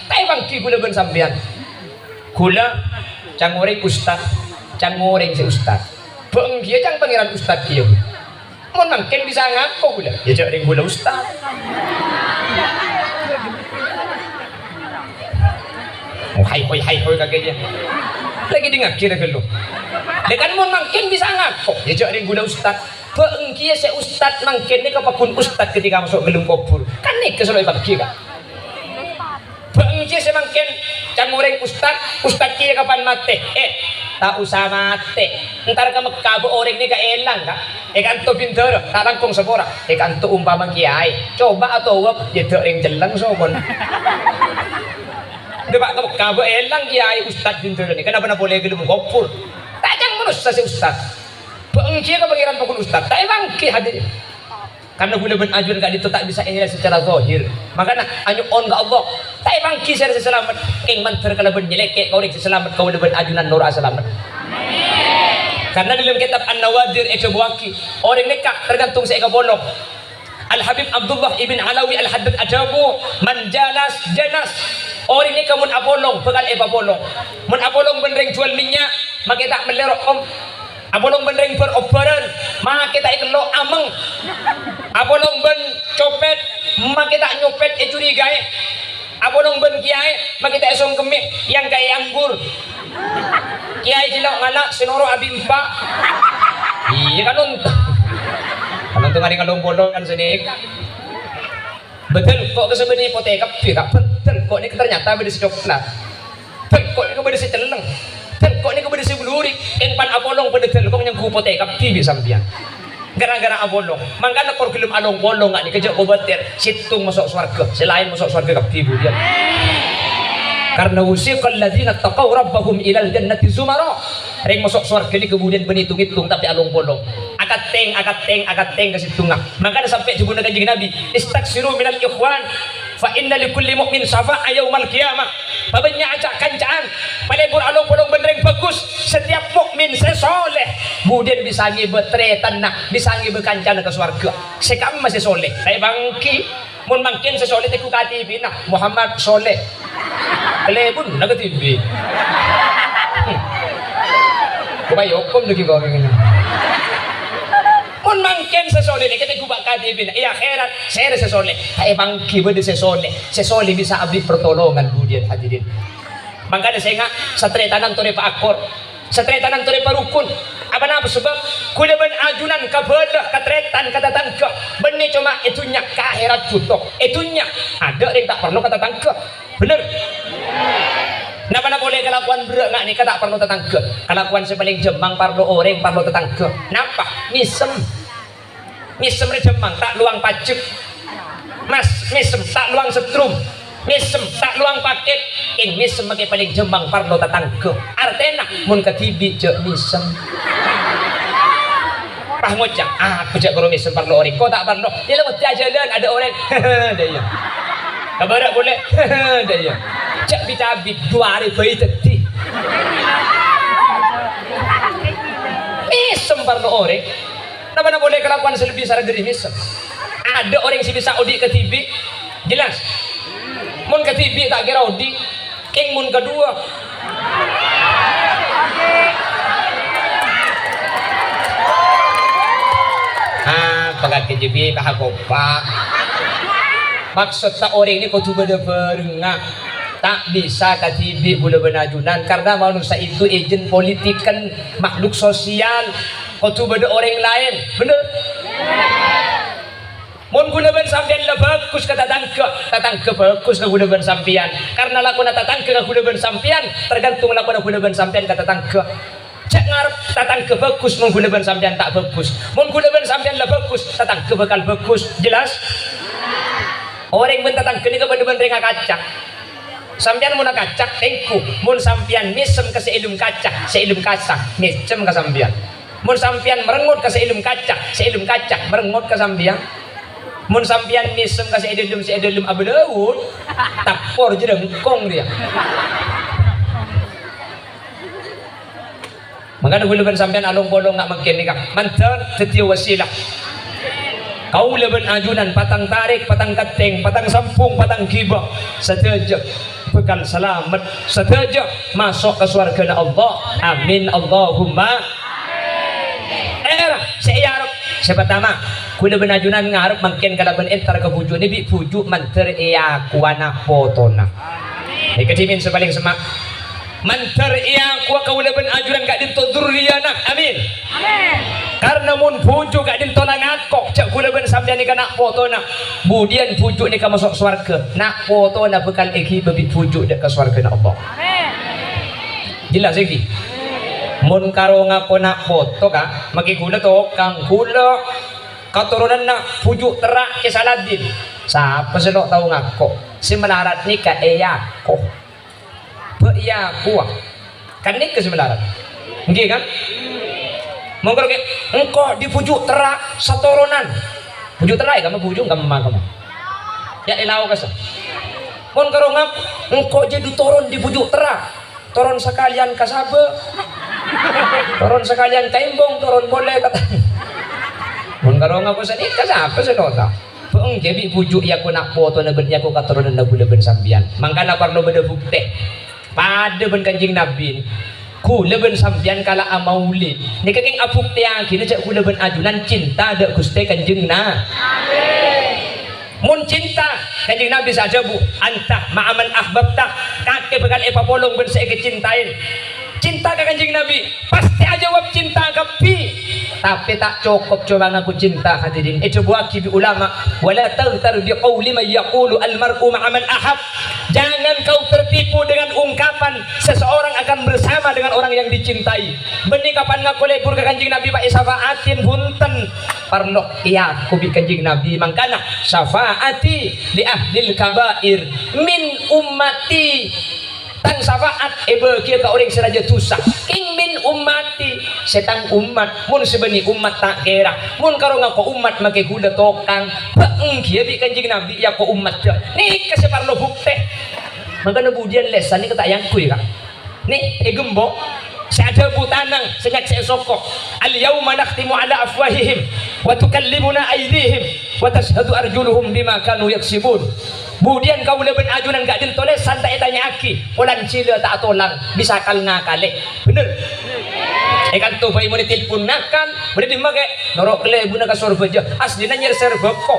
ta' èpangghi ghulâ bân sampèyan. Ghulâ ca'na orèng ustad, ca'na orèng sè ustad. Bâ'na kèya ca'na Pangèran Ustad kèya. Mon mangkèn bisa ngako ghulâ, yâ jâ' rèng ghulâ ustad. Oh, hai hoi, hai hoi, kakè jâ. Lagi dingngaghi rèya ghâllu. Lè kan mon mangkèn bisa ngako, yâ jâ' rèng ghulâ ustad. Bâ'na kèya sè ustad mangkèn nèka paggun ustad ketika maso' ghâllem kobhur. Kan nèka sè lo èpangghi, Ka'. Bâ'na kèya sè mangkèn ca'na orèng ustad, ustad kèya kapan matè? Eh, ta' osa matè. Entar ka Mekkah bâ' orèng nèka èlang, Ka'. È kanto bindârâ, ta' langkong sapora. È kanto ompama kèyaè. Coba atowep, yâ dâ' rèng cellèng sokon. Dâpa' ka Mekkah bâ' èlang kèyaè ustad bindârâ nèka, napa-napa polè ghâllem kobhur. Ta' ca'na manossa sè ustad. Bâ'na kèya ka Pangèran paggun ustad. Ta' èpangghi, hadirin. Karena ghulâ bân ajunan ka'dinto ta' bisa ènilai secara zahir. Makana anyo'on ka Allah, ta' èpangghi sèra sè salamet, kèng mandhâr kalabân nyèlèkè' ka orèng sè salamet, kaulâ bân ajunan noro' asalamet. Karena dalam kitab An-Nawadir èdhâbuwâghi, orèng nèka tergantung sè èkapolong. Al-Habib Abdullah ibn Alawi Al-Haddad adhâbu, "Man jalas janas." Orèng nèka mon apolong, bhâkal èpapolong. Mon apolong bân rèng juwâl mènnya', makè ta' mellè ro'om. Apolong bân rèng bâr-obbhârân, makè ta' èkello' amèng. Apolong bân copèt, makè ta' nyopèt ècurigaè. Apolong bân kèyaè, makè ta' èsongkemmè, èangka'è anggur. Kèyaè jhello' ngala' sè noro' abimpa. Iyâ, kan onto-, kan ontongan è ngalong-polong kan sè nèka. Bâdâl kok kasabânnè potè kabbhi, Ka'. Bâdâl kok nèka ternyata bâdâ sè coklat. Bâdâl kok nèka bâdâ sè cellèng. Bâdâl kok nèka bâdâ sè blurik. Èn pan apolong padâ dâlkong nyangghu potè kabbhi bi' sampèyan. Gara-gara apolong. Mangkana kor ghellem along-polong, nga' nèka jhâ' kobâtèr. Sèttong maso' sowarghâ, sè laèn maso' sowarghâ kabbhi budiyân. Karna wusiqal ladzina taqaw rabbahum ilal jannati zumara. Rèng maso' sowarghâ nèka budiyân bân ètong-ètong, tapè along-polong. Akatèng, akatèng, akatèng ka sèttongnga. Mangkana sampè' dhâbuna Kanjeng Nabi, "Istaksiru minal ikhwan, fa inna li kulli mu'min syafa'a yaumal qiyamah." Pabânnya' ca'-kanca'an, palebur along-polong bân rèng bhâghus. Setiap mukmin sè soleh, budiyân bisa ngèbâ tarètanna, bisa ngèbâ kancana ka sowarghâ. Sè kamma sè soleh, ta' èpangghi. Mon mangkèn sè soleh tengghu K T P-na, Muhammad Soleh. Kalebunna K T P. Hmm. Kok ayo hukum lagi kok ngene. Mon mangkèn sè soleh nèka tengghu bâ' K T P-na. È akhèrat, sèrè sè soleh. Ta' èpangghi bâdâ sè soleh. Sè soleh bisa abit pertolongan budiyân hadirin. Mangkana sènga' satarètanan torè paakor. Satarètanan torè parokon. Apa napa sabâb? Kaulâ bân ajunan kabâlâ ka tarètan, ka tatangghâ. Bânnè coma è dhunnya, ka akhèrat bhuto. È dhunnya, adâ' rèng ta' parlo ka tatangghâ. Bhender? Napa-napa polè kalakowan berrâ' nga' nèka ta' parlo tatangghâ. Kalakowan sè palèng jhâmmang parlo orèng, parlo tatangghâ. Napa? Mèsem. Mèsem rè jhâmmang, ta' lowang pajek. Mas, mèsem, ta' lowang setrum. Mèsem, ta' lowang pakèt. Kèng mèsem makè palèng jhâmmang parlo tatangghâ. Artèna, mon kadhibi' jhâ' mèsem. Pas ngoca', "Ah, jhâ' koro mèsem parlo orèng." Ko' ta' parlo. Yâ, lewat jhâlân adâ' orèng. Dâ' iyâ. Kabârâ' polè. Dâ' iyâ. Jhâ' bi-cabi, duwâ arè bhâi dhâddhi. Mèsem parlo orèng. Napa-napa polè kalakowan sè lebbi sareng dhâri mèsem. Adâ' orèng sè bisa odi' kadhibi'? Jelas? Mon kadhibi' ta' kèra odi', kèng mon kaduwâ. Ah, pakadhibi' paha kopa. Maksodda orèng nè kodhu bâdâ bhârengnga. Ta' bisa kadhibi' kaulâ bân ajunan, karena manusia itu agent political, makhluk sosial. Kodhu bâdâ orèng laèn, bhender? Mon kaulâ bân sampèyan la bhâghus ka tatangghâ, tatangghâ bhâghus ka kaulâ bân sampèyan. Karna lakona tatangghâ ka kaulâ bân sampèyan, tergantung lakona kaulâ bân sampèyan ka tatangghâ. Jhâ' ngarep tatangghâ bhâghus mon kaulâ bân sampèyan ta' bhâghus. Mon kaulâ bân sampèyan la bhâghus, tatangghâ bhâkal bhâghus. Jelas? Orèng bân tatangghâ nèka padâ bân rèng akaca. Sampèyan mon akaca, tèngghu. Mon sampèyan mèsem ka sè è dâlem kaca, sè è dâlem kaca mèsem ka sampèyan. Mon sampèyan marengngot ka sè è dâlem kaca, sè è dâlem kaca marengngot ka sampèyan. Mon sampèyan mèsem ka sè è dâlem, sè è dâlem abâlâun, tapor jârângkong rèya. Mangkana kaulâ bân sampèyan along-polong nga' mangkèn nèka, mandhâr dhâddhiyâ wasilah. Kaulâ bân ajunan patang tarèk, patang kettèng, patang sambhung, patang ghibâ, sadhâjâ bhâkal salamet, sadhâjâ maso' ka sowarghâna Allah. Amin, Allahumma. Èra, sè èarep, sè partama, kaulâ bân ajunan ngarep mangkèn kalabân entar ka bhuju'na bi' bhuju' mandhâr èakowa na' potona. Nèka dhimèn sè palèng semma'. Mandhâr èakowa kaulâ bân ajunan ka'dinto dzurriyana. Amin. Amin. Karna mon bhuju' ka'dinto la ngako jhâ' kaulâ bân sampèyan nèka na' potona, budiyân bhuju' nèka maso' sowarghâ, na' potona bhâkal èghibâ bi' bhuju' dâ' ka sowarghâna Allah. Amin. Jelas ènggi? Mon karo ngako na' poto, Ka', makè kaulâ tokang, kaulâ katoronanna bhuju' terra' Kè Saladin. Sapa sè lo' tao ngako? Sè malarat nèka èako. Bâ' èakowa. Kan nèka sè malarat. Ènggi, kan? Mon karo kè, engko' dâri bhuju' terra' satoronan. Bhuju' terra' ya, kamma bhuju', kamma, kamma. Ya, èlao kasa. Mon karo ngako, engko' jhâ' du toron dâri bhuju' terra'. Toron sakalèyan ka sabâ. Toron sakalèyan ka embong, toron polè ka ta-, mon karo ngako sanèka, sapa sè lo' tao? Bâ' ènggi bi' bhuju' èako na' potona bân èako katoronanna kaulâ bân sampèyan. Mangkana parlo bâdâ bhuktè. Padâ bân Kanjeng Nabbhi, kaulâ bân sampèyan kala'a maulid. Nèka kèng abhuktèyaghina jhâ' kaulâ bân ajunan cinta dâ' Ghustè Kanjeng Na-, Mon cinta, Kanjeng Nabbhi sè adhâbu, "Anta ma'a man ahbabta," kakè bhâkal èpapolong bân sè èkacintaè. Cinta ka Kanjeng Nabbhi, pastè ajâwâb cinta kabbhi. Tapè ta' cokop coma ngako cinta, hadirin. Èdhâbuwaghi bi' ulama, "Wa la taghtar bi qauli man yaqulu al-mar'u ma'a man ahab." Jangan kau tertipu dengan ungkapan seseorang akan bersama dengan orang yang dicintai. Bânnè kapan ngako lebur ka Kanjeng Nabbhi, pas èsafa'atin, bhunten. Parlo èako bi' Kanjeng Nabbhi, mangkana, "Syafa'ati li ahlil kaba'ir min ummati." Tang safa'at èbâghiyâ ka orèng sè rajâ dhusa. Kèng min ummati, sè tang ommat. Mon sè bânnè ommat ta' kèra. Mon karo ngako ommat makè kaulâ tokang. Bâ' ènggi bi' Kanjeng Nabbhi èako ommatta. Nèka sè parlo bhuktè. Mangkana budiyân lèsan nèka ta' èangghuy, Ka'. Nè, è ghembok, sè adhâbu tanang, sè nyaksè'è soko. "Al-yauma nakhtimu ala afwahihim, wa tukallimuna aidihim, wa tasyhadu arjuluhum bima kanu yaksibun." Budiyân kaulâ bân ajunan ka'dinto lèsan ta' ètanya'aghi, polana jhilâ ta' atolang, bisa kal-ngakalè. Bhender? È kanto bhâi mon ètelpon ngakan, bâdâ dimma kè? Noro' ka lebuna ka Sorbhâjâ, aslina nyèr-sèr bhâko.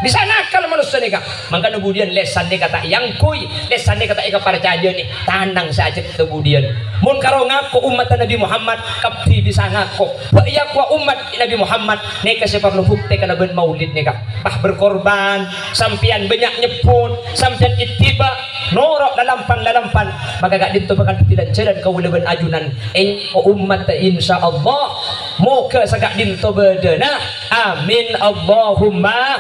Bisa nakal manossa nèka. Mangkana budiyân lèsan nèka ta' èangghuy, lèsan nèka ta' èkaparcajâni, tanang sè ajhât ka budiyân. Mon karo ngako ommatta Nabbhi Muhammad, kabbhi bisa ngako. Bâ' èakowa ommat Nabbhi Muhammad, nèka sè parlo bhuktè kalabân maulid nèka. Pas berkorban, sampèyan bânnya' nyebbhut, sampèyan ittiba', noro' lalampan-lalampan, maka ka'dinto bhâkal dhâddhi lanjhârân kaulâ bân ajunan, èngghi ommatta, insyaallah. Moghâ saka'dinto bâdâna. Amin, Allahumma.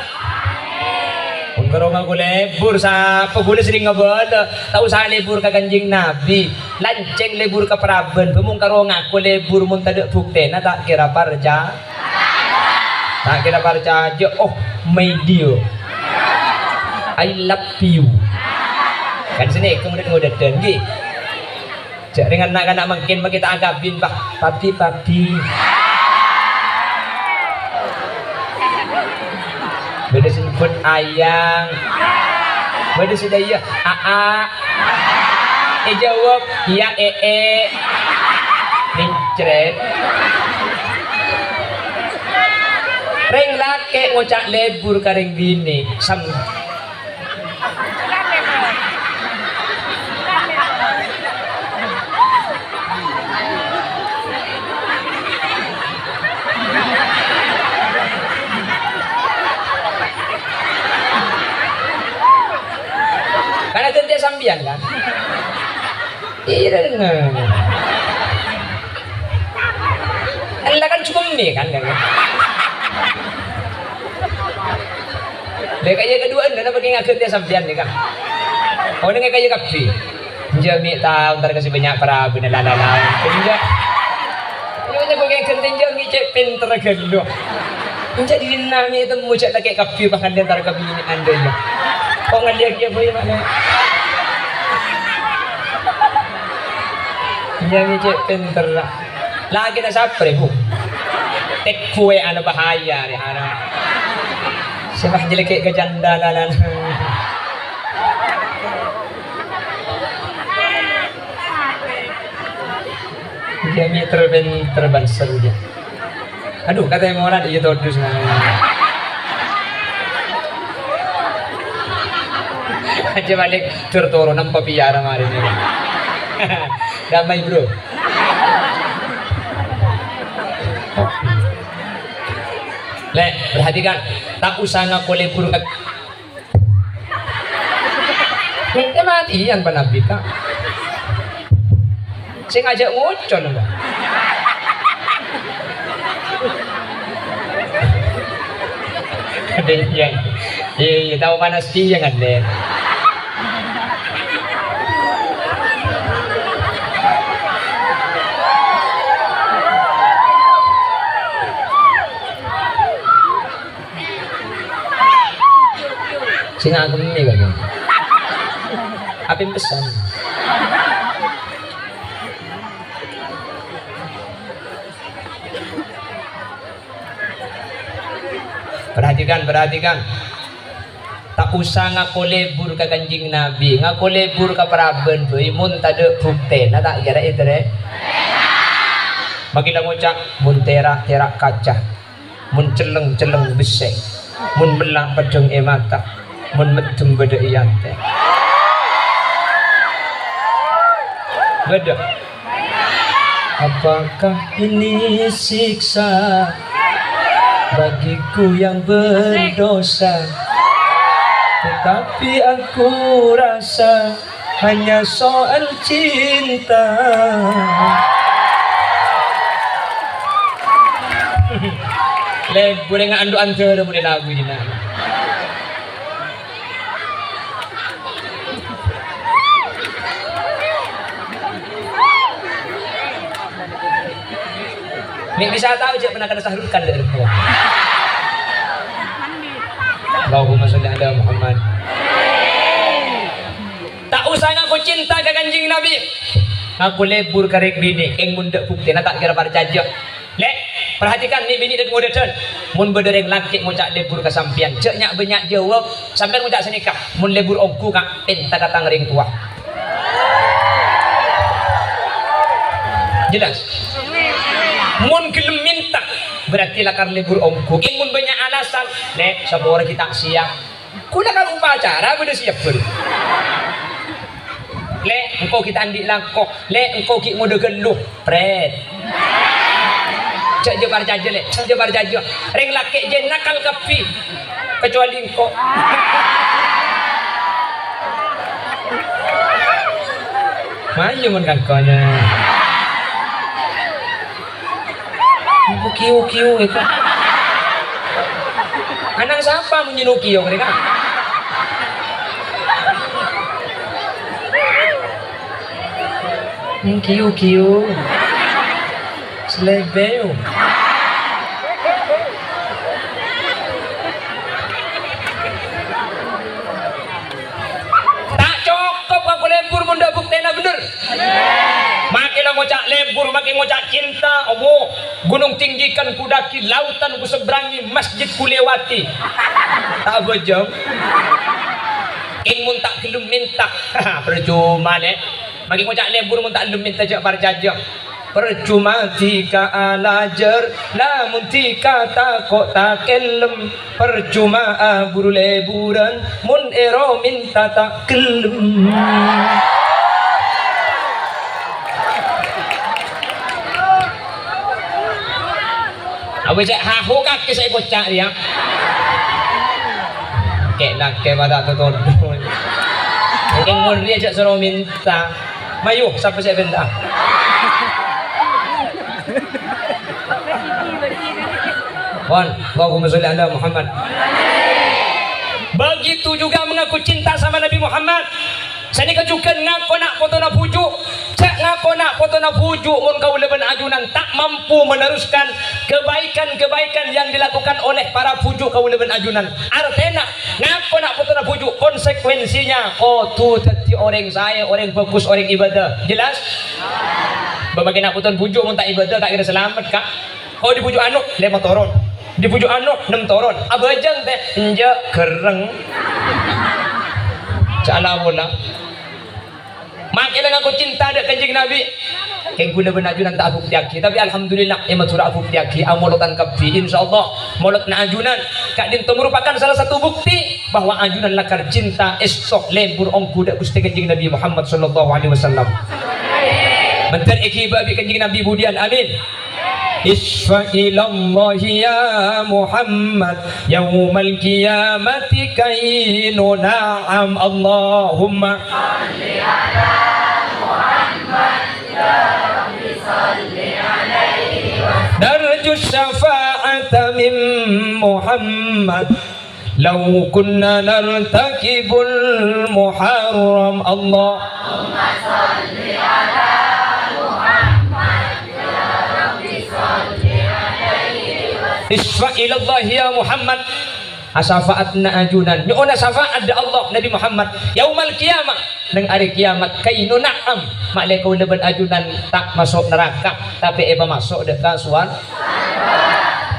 Mon karo ngako lebur, sapa ghulâ sè ngabâlâ? Ta' osa lebur ka Kanjeng Nabbhi. Lancèng lebur ka Prabân. Bâ' mon karo ngako lebur, mon tadâ' bhuktèna, ta' kèra parca-, ta' kèra parcajâ. Oh, my dear. I love you. Kan sè nèka ngodâ-ngodâdhân, ghi? Jhâ' rèng na'-kana' mangkèn makè ta' akabin, Pak. Papi-papi. Bâdâ sè nyebbhut ayang. Bâdâ sè dâ' iyâ, aa. Èjâwâb, iyâ, ee. Mencret. Rèng lakè' ngoca' lebur ka rèng binè'. Sam- Karena ghântèya sampèyan, kan? Iyâ, dengar. Ella kan cukup nih, kan, kan? Lè, kaya kaduwâ'ân, napa kè ngaghântè sampèyan nèka? Oh, nèka kaya kabbhi. Enjâ' mè' tao, entar kasè bânnya' parabânna, la, la, la. Enjâ'. Enjâ' kok ngaghântè, enjâ' mè' cè' pènterra ghâllu. Enjâ' dinna' mè' temmo jhâ' lakè' kabbhi, pas ngalèya entar ka binè'an, dâ' iyâ. Kok ngalèya kèya, boy, ma'na? Enjâ' mè' cè' pènterra. Lakèna sapa rè, Bu? Tekku è ana bahaya rè, haram. Sè pas jhâlâkè' ka jhândhâlâna. Iyâ, mè' ter-, pènter bânsèr, iyâ. Adu, katè molan, iyâ, todus, nah. Ajjhâ bâlik, dur toro, nempa piyara marèna. Damai, Bro. Lè, perhatikan. Ta' osa ngako lebur ka Ente matèyan, Pak Nabi, Kak. Sè ngajhâk ngocol, Pak. Iyâ, iyâ, iyâ, tao panas iyâ, kan, Dek? Sè ngakemè, Pak. Apèmpèsan. Perhatikan, perhatikan. Ta' osa ngako lebur ka Kanjeng Nabi, ngako lebur ka parabân bhâi, mon tadâ' buktèna ta' kèra èterè. Makè la ngoca', "Mon tèra', tèra' kaca." Mon celleng, celleng bessè. Mon mella', peddhâng è mata. Mon meddhem, bâdâ è atè. Bâdâ. Apakah ini siksa bagiku yang berdosa? Tetapi aku rasa hanya soal cinta. Lebur ngandhu' andhârâ mon èlagu jârèya. Mè' bisa tao jhâ' ponakanna Sahrul kan, lè'. Allahumma sholli ala Muhammad. Ta' osa ngako cinta ka Kanjeng Nabi. Ngako lebur ka rèng binè', kèng mon tadâ' buktèna ta' kèra parcajâ. Lè', perhatikan, nè'-binè' dâ' ngodâdhân. Mon bâdâ rèng lakè' ngoca' lebur ka sampèyan, jhâ' nya'-bânnya' jâwâb. Sampèyan ngoca' sanèka, "Mon lebur ongghu, Ka', pènta ka tang rèng towa." Jelas? Mon ghellem mènta, berarti lakar lebur ongghu. Kèng mon bânnya' alasan, "Lè', sapora ghi' ta' siap." Kaulâ kan upacara bâdâ siap, bâdâ. Lè', engko' ghi' ta' andi' langkong. Lè', engko' ghi' ngodâ ghâllu. Prèt. Jhâ', jhâ' parcajâ, Lè'. Jhâ', jhâ' parcajâ. Rèng lakè' jhâ' nakal kabbhi. Kecuali engko'. Mayu mon kangkona. Apa kiu-kiu itu? Anang sapa mon nyèno kiu kènè, Ka'? Hmm, kiu-kiu. Selebeo. Ta' cokop ngako lebur mon tadâ' buktèna bhender. Makè la ngoca' lebur, makè ngoca' cinta, obo, gunung tinggikan ku daki, lautan ku seberangi, masjid ku lewati. Ta' abhâjâng. Kèng mon ta' ghellem mènta. Parcoma, Lè'. Makè ngoca' lebur mon ta' ghellem mènta jhâ' parcajâ. Parcoma dhika alajâr, lamon dhika tako' takellem. Parcoma aburu leburan, mon èro mènta ta' ghellem. Apa cè' hahu kakè sè èkoca' rèya? Kè' nakè pada totodon. Mungkin mon rèya jhâ' soro mènta. Mayu, sapa sè mènta? Pon, Allahumma sholli ala Muhammad. Begitu juga mengaku cinta sama Nabi Muhammad. Sanèka jhughân ngako na' potona bhuju'. Jhâ' ngako na' potona bhuju' mon kaulâ bân ajunan ta' mampu meneruskan kebaikan-kebaikan yang dilakukan oleh para bhuju' kaulâ bân ajunan. Artèna, ngako na' potona bhuju', konsekuensinya kodhu dhâddhi orèng saè, orèng bhâghus, orèng ibadah. Jelas? Bâ' makè na' potona bhuju' mon ta' ibadah, ta' kèra salamet, Ka'. Oh, dibhuju' anu, lèma toron. Dibhuju' anu, nem toron. Abhâjâng, tè, enjâ', gherreng. Jhâ' la-pola. Makè la ngako cinta dâ' Kanjeng Nabi. Kèng kaulâ bân ajunan ta' abuktèyaghi, tapè alhamdulillah, è Madhurâ abuktèyaghi, amolodhân kabbhi, insyaallah, molodhâ ajunan ka'dinto merupakan salah satu bukti bahwa ajunan lakar cinta, èsto, lebur ongghu dâ' Ghustè Kanjeng Nabi Muhammad sallallahu alaihi wasallam. Mandhâr èghibâ bi' Kanjeng Nabi budiyân, amin. Isfa' ilallahi ya Muhammad, yaumal qiyamati kainu na'am. Allahumma narju syafa'ata min Muhammad. Lau kunna nartakibul muharram. Allahumma shalli ala Muhammad, ya Rabbi shalli alaihi wa sallim. Isfa' ilallahi ya Muhammad. Asafa'atna ajunan. Nyo'ona safa'at dâ' Allah, Nabi Muhammad. Yaumal qiyamah. Neng arè kiyamat, kainu na'am, ma'lè kaulâ bân ajunan ta' maso' naraka, tapè èpamaso' dâ' ka sowar-,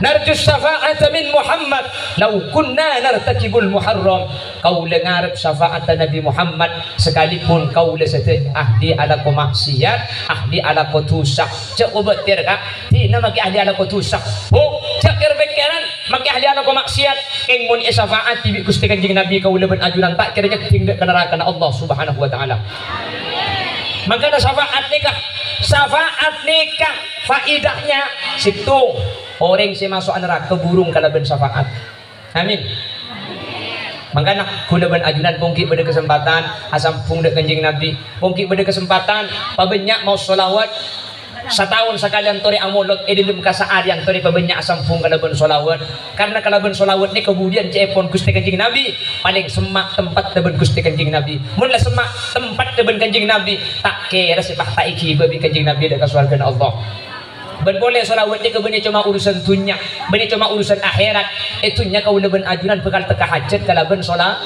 narju syafa'ata min Muhammad, lau kunna nartakibul muharram. Kaulâ ngarep syafa'atta Nabi Muhammad, sakalipun kaulâ sadhâjâ ahli alako maksiat, ahli alako dhusa. Jhâ' kobâtèr, Ka'. Dinah makè ahli alako dhusa. Bu, jhâ' kèr-pèkkèran. Makè ahli alako maksiat, kèng mon èsafa'ati bi' Ghustè Kanjeng Nabi, kaulâ bân ajunan ta' kèra nyèddhing dâ' ka narakana Allah Subhanahu wa Ta'ala. Mangkana safa'at nèka, safa'at nèka faèdahnya sèttong, orèng sè maso'a naraka burung kalabân safa'at. Amin. Mangkana kaulâ bân ajunan mon ghi' bâdâ kasempatan asambhung dâ' Kanjeng Nabi, mon ghi' bâdâ kasempatan pabânnya' maos shalawat. Sataon sakalèyan torè amolod è dhâlem kasaarèyan torè pabânnya' asambhung kalabân shalawat. Karna kalabân shalawat nèka budiyân ca'èpon Ghustè Kanjeng Nabi, palèng semma' tempatta bân Ghustè Kanjeng Nabi. Mon la semma' tempatta bân Kanjeng Nabi, ta' kèra sè pas ta' èghibâ bi' Kanjeng Nabi dâ' ka sowargana Allah. Bân polè shalawat nèka bânnè coma urusan dhunnya, bânnè coma urusan akhèrat. È dhunnya kaulâ bân ajunan bhâkal tekka hajhât kalabân shala-,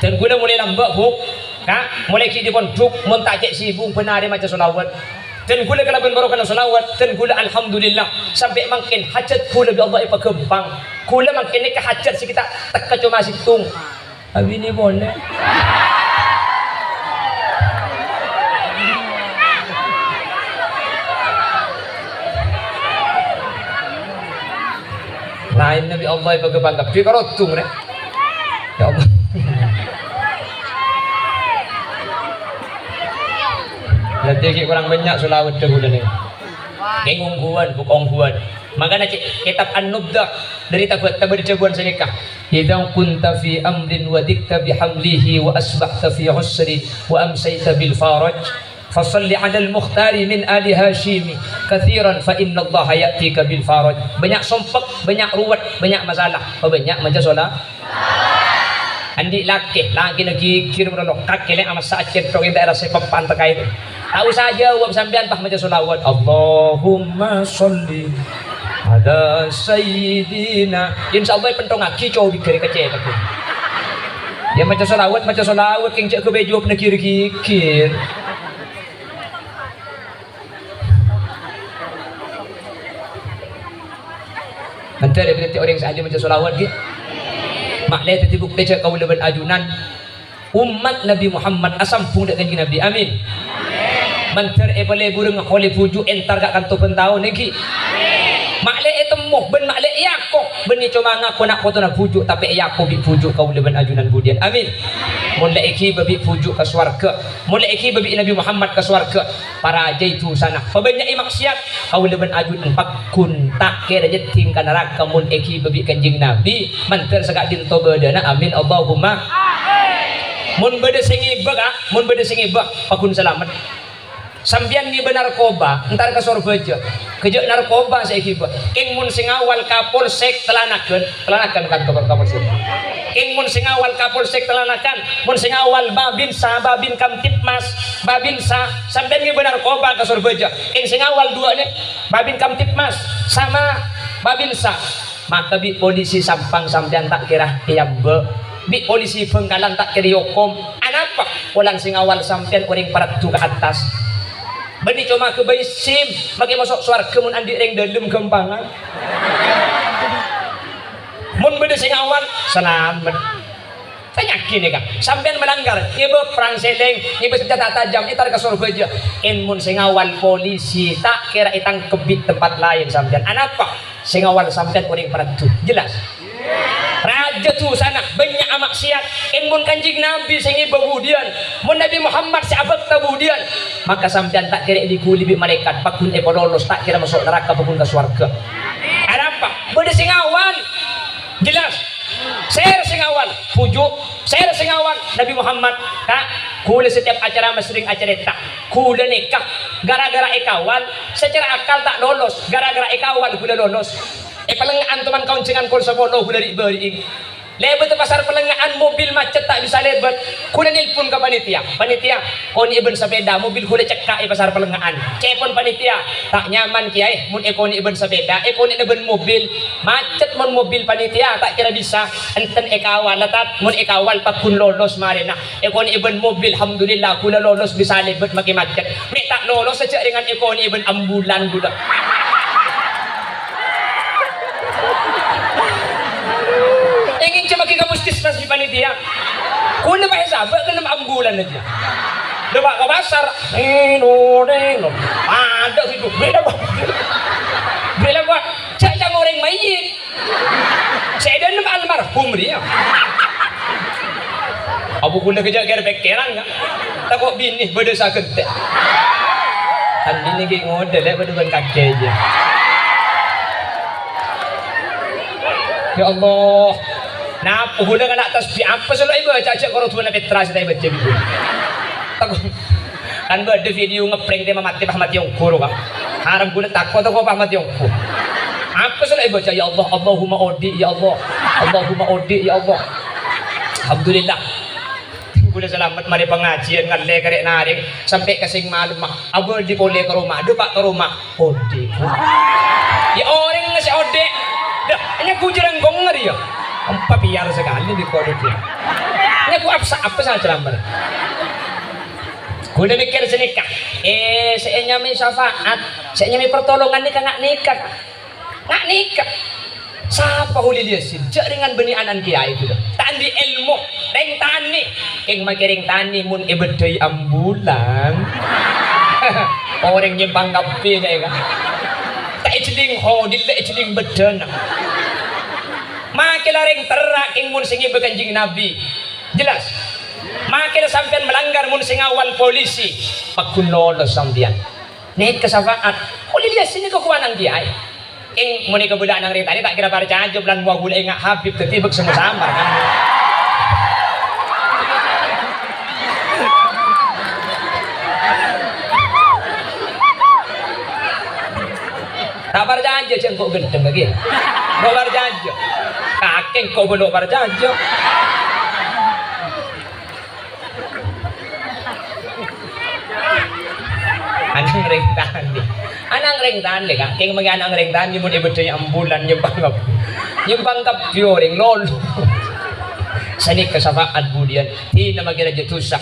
dhân kaulâ molaè lambâ', Bu. Ka', molaè ghi' è pondhuk, mon ta' cè' sibuk bân arè maca shalawat. Dhân kaulâ kalabân barokana shalawat, dhân kaulâ alhamdulillah, sampè' mangkèn hajhât kaulâ bi' Allah èpaghâmpang. Kaulâ mangkèn nèka hajhât sè ghi' ta' tekka coma sèttong. Abinè polè. Laènna bi' Allah èpaghâmpang kabbhi, karoddhung, rè. Ya Allah. Berarti ghi' korang bânnya' shalawat dhâbuna nè. Kèng ongghuwân, bu, ongghuwân. Mangkana cè', kètab An-Nubdah dâri Tabat-, Tabari dhâbuwân sanèka. Idza kunta fi amrin wa dhiqta bi hamlihi wa asbahta fi usrin wa amsayta bil faraj. Fashalli 'alal mukhtari min ali Hasyimi katsiran, fa innallaha ya'tika bil faraj. Bânnya' sompek, bânnya' ruwet, bânnya' masalah, pabânnya' maca shala-, andi' lakè, lakèna ghighir moro, kakè lè' amassa acènthok è dâ'ârâ sè peppan tekka ètè. Ta' osa jâwâb sampèyan, pas maca shalawat, "Allahumma shalli 'ala sayyidina." Insyaallah èpenthongaghi cowok ghighir è kacèthak. Ya maca shalawat, maca shalawat, kèng jhâ' ghâbây jâwâb naghi-, ghighir. Mandhâr ya, berarti orèng sè ahli maca shalawat, ghi. Ma'lè dhâddhi buktè jhâ' kaulâ bân ajunan ommat Nabi Muhammad asambhung dâ' Kanjeng Nabi. Amin. Mandhâr èpalèbur ngaolè bhuju' entar ka kanto bân taon, ghi. Ma'lè ètemmo bân ma'lè èako, bânnè coma ngako na' potona bhuju', tapè èako bi' bhuju' kaulâ bân ajunan budiyân. Amin. Mon la èghibâ bi' bhuju' ka sowarghâ, mon la èghibâ bi' Nabi Muhammad ka sowarghâ, parajâi dhusana, pabânnya'è maksiat, kaulâ bân ajunan pagghun ta' kèra nyèddhing ka naraka mon èghibâ bi' Kanjeng Nabi, mandhâr saka'dinto bâdâna. Amin, Allahumma. Mon bâdâ sè ngibâ, Ka', mon bâdâ sè ngibâ, pagghun salamet. Sampèyan ngibâ narkoba, entar ka Sorbhâjâ. Ghâjâ' narkoba sè èghibâ. Kèng mon sè ngawal Kapolsek Telanagan, Telanagan kan Kapol-, Kapolsek. Kèng mon sè ngawal Kapolsek Tallanakan, mon sè ngawal Babinsa, Babin Kamtibmas, Babinsa, sampèyan ngibâ narkoba ka Sorbhâjâ. Kèng sè ngawal duwâ' nè, Babin Kamtibmas sama Babinsa. Maka bi' polisi Sampang sampèyan ta' kèra èambâ', bi' polisi Bhângkalan ta' kèra èokom. Anapa? Polana sè ngawal sampèyan orèng paraddhu ka attas. Bânnè coma ghâbây SIM, makè maso' sowarghâ mon andi' rèng dâlem ghâmpangan. Mon bâdâ sè ngawal, salamet. Tanya'aghi nèka, sampèyan malanggar, ngibâ perang sèlèng, ngibâ sanjhâta tajam, èntar ka Sorbhâjâ. Kèng mon sè ngawal polisi, ta' kèra ètangkep bi' tempat laèn sampèyan. Anapa? Sè ngawal sampèyan orèng paraddhu. Jelas? Rajâ dhusana, bânnya' amaksiat. Kèng mon Kanjeng Nabi sè ngibâ budiyân, mon Nabi Muhammad sè abhâkta budiyân, maka sampèyan ta' kèra èli-ghuli bi' malaèkat, pagghun èpalolos, ta' kèra maso' naraka, pagghun ka sowarghâ. Arapa? Bâdâ sè ngawal. Jelas? Sèra sè ngawal? Bhuju'. Sèra sè ngawal? Nabi Muhammad. Ka', ghulâ setiap acara masring acarèta. Ghulâ nèka, gara-gara èkawal, secara akal ta' lolos, gara-gara èkawal ghulâ lolos. È Pallengnga'an toman kaonjhângan kol sapolo ghulâ ri'-bâri'i. Lèbât pasar Pallengnga'an, mobil macet ta' bisa lèbât. Ghulâ nelpon ka panitia. "Panitia, konè'è bân sapèda, mobil ghulâ cekka' è pasar Pallengnga'an." Ca'èpon panitia, "Ta' nyaman, Kèyaè, mon èkonè'è bân sapèda, èkonè'è bân mobil. Macet mon mobil panitia, ta' kèra bisa. Enten èkawal, Tat, mon èkawal pagghun lolos marèna." Èkonè'è bân mobil, alhamdulillah, ghulâ lolos bisa lèbât makè macet. Mè' ta' lolos sajâ' rèngan èkonè'è bân ambulan ghulâ. Èngèn cemaghi ka puskesmas bi' panitia. Ghulâ pas èsabâ' kennèng ambulan ajâ. Lho, Pak, ka pasar. Neno, neno. Adâ' ghitu. Bella, Pak. Bella, Pak. Jhâ' ca'na orèng mayyit. Sè è dâlem almarhum rèya. Apa ghulâ kèjhâ' kèr-pèkkèran, ka'? Tako' binè bâdâ sagântè'. Kan binè ghi' ngodâ, lè', bâdâ bân kakè jâ. Ya Allah. Napa ghulâ ngala' tasbih apa sè lo' èbâca, jhâ' karo duwâna Petra sè ta' èbâca bi' ghulâ. Tako'. Kan bâdâ video ngeprank tèma matè, pas matè ongghu, ka'. Haram ghulâ tako', tako' pas matè ongghu. Apa sè la èbâca, "Ya Allah, Allahumma odi', ya Allah. Allahumma odi', ya Allah." Alhamdulillah. Ghulâ salamet marè pangajiân, ngallè karè' narèng, sampè' ka sèng malem, ma. Abâli polè ka roma, dâpa' ka roma. Odi'. Ya orèng sè odi'. Dah, nyèngko' jârângkong ngèr ya. Empa' biar sakalè bi' kodhu dia. Nyèngko' apa sa-, apa saja lamar. Ghulâ mèkkèr sanèka, eh, sè ènyamaè syafaat, sè ènyamaè pertolongan nèka nga' nèka. Nga' nèka. Sapa Kholil Yasin? Jhâ' rèngan bânnè ana'na kèyaè ghulâ. Ta' andi' èlmo, rèng tanè. Kèng makè rèng tanè mon èbâddhâi ambulan. Orèng nyèmpang kabbhi, ya, kan? Ta' èjhelling Kholil, ta' èjhelling bâddhâna. Makè la rèng terra', kèng mon sè ngèbâ Kanjeng Nabi. Jelas? Makè la sampèyan malanggar mon sè ngawal polisi. Pagghun lolos sampèyan. Nèka syafaat. Kholil Yasin nèka kowanan kèyaè. Kèng mon nèka bulâ ana'na rèng tanè ta' kèra parcajâ, bulâ mowa ghulâ enga' Habib dhâddhi bâk sè mosamar, kan. Ta' parcajâ, jhâ' engko' gendheng lagi. Lo' parcajâ. Kakè engko' lo' parcajâ. Ana'na rèng tanè. Ana'na rèng tanè, Ka'. Kèng makè ana'na rèng tanè mon èbâddhâi ambulan nyèmpang kabbhi. Nyèmpang kabbhi orèng lolo. Sanèka syafaat budiyân. Dinah makè la jhâ' dhusa.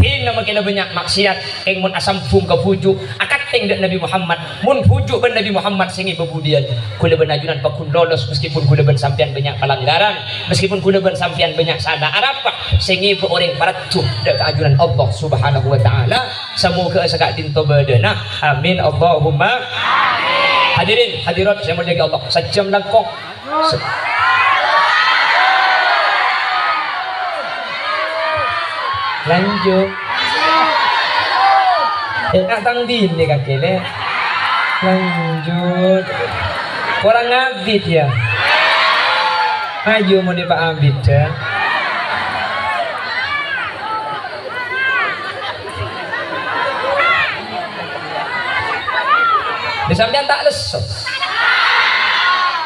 Dinah makè la bânnya' maksiat. Kèng mon asambhung ka bhuju', akantèng dâ' Nabi Muhammad. Mon bhuju' bân Nabi Muhammad sè ngèbâ budiyân. Ghulâ bân ajunan pagghun lolos meskipun ghulâ bân sampèyan bânnya' palanggaran, meskipun ghulâ bân sampèyan bânnya' sala. Arapa? Sè ngèbâ orèng paraddhu dâ' ka ajunan Allah Subhanahu wa Ta'ala. Samoghâ saka'dinto bâdâna. Amin, Allahumma. Hadirin, hadirat, sè èmoljâ'aghi Allah. Sajjhâm langkong. Se-, lanjut. Eh, nak tang binè kakè, Lè'. Lanjut. Korang abit, ya? Ayo, mon èpaabit, ya. Dâ' sampèyan ta' lesso.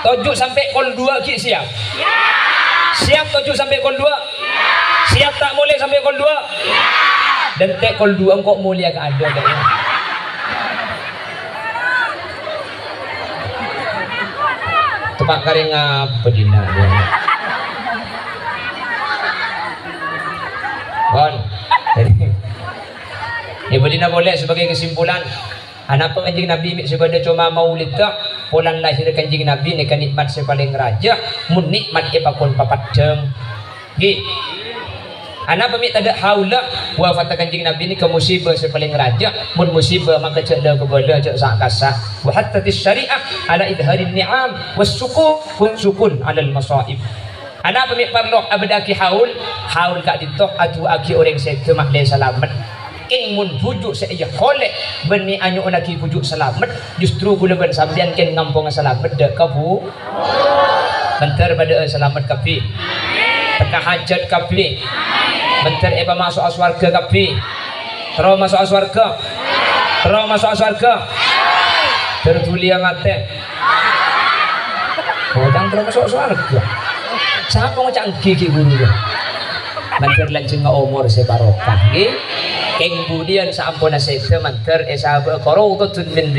Toju' sampè' kol duwâ' ghi' siap. Siap toju' sampè' kol duwâ'? Siap ta' molè sampè' kol duwâ'? Dântè' kol duwâ' engko' molèya ka adâ', dâ' iyâ. Teppa' karè ngapa dinna', yâ? Pon. Yâ, bâdina polè sebagai kesimpulan. Anapa Kanjeng Nabi mè' sè bâdâ coma maulidda? Polana lahir Kanjeng Nabi nèka nè'mat sè palèng rajâ, mon nè'mat èpakon papeddhâng. Ghi. Anapa mè' tadâ' haul? Wafatta Kanjeng Nabi nèka musibâ sè palèng rajâ, mon musibâ maka jhâ' la-kabâlâ, jhâ' sa'-kasa'. Wa hattatis syari'ah ala idharin ni'am, was syukur, was syukur alal masaib. Anapa mè' parlo abâdâ'aghi haul? Haul ka'dinto adu'aaghi orèng sèdhâ ma'lè salamet. Kèng mon bhuju' sè èyaholè bânnè anyo'onnaghi bhuju' salamet, justru kaulâ bân sampèyan kèng ngamponga salamet dâ' ka bhu-, Mandhâr padâ'â salamet kabbhi. Tekka hajhât kabbhi. Mandhâr èpamaso'a sowarghâ kabbhi. Terro maso'a sowarghâ. Terro maso'a sowarghâ. Terro dhuliyâ matè. Kodhâng terro maso'a sowarghâ. Sapa ngoca' ènggi ghi' ghuru, yâ? Mandhâr lanjhângnga omor sè barokah, ngghi. Kèng budiyân saamponna sèdhâ mandhâr èsabâ' koro todun min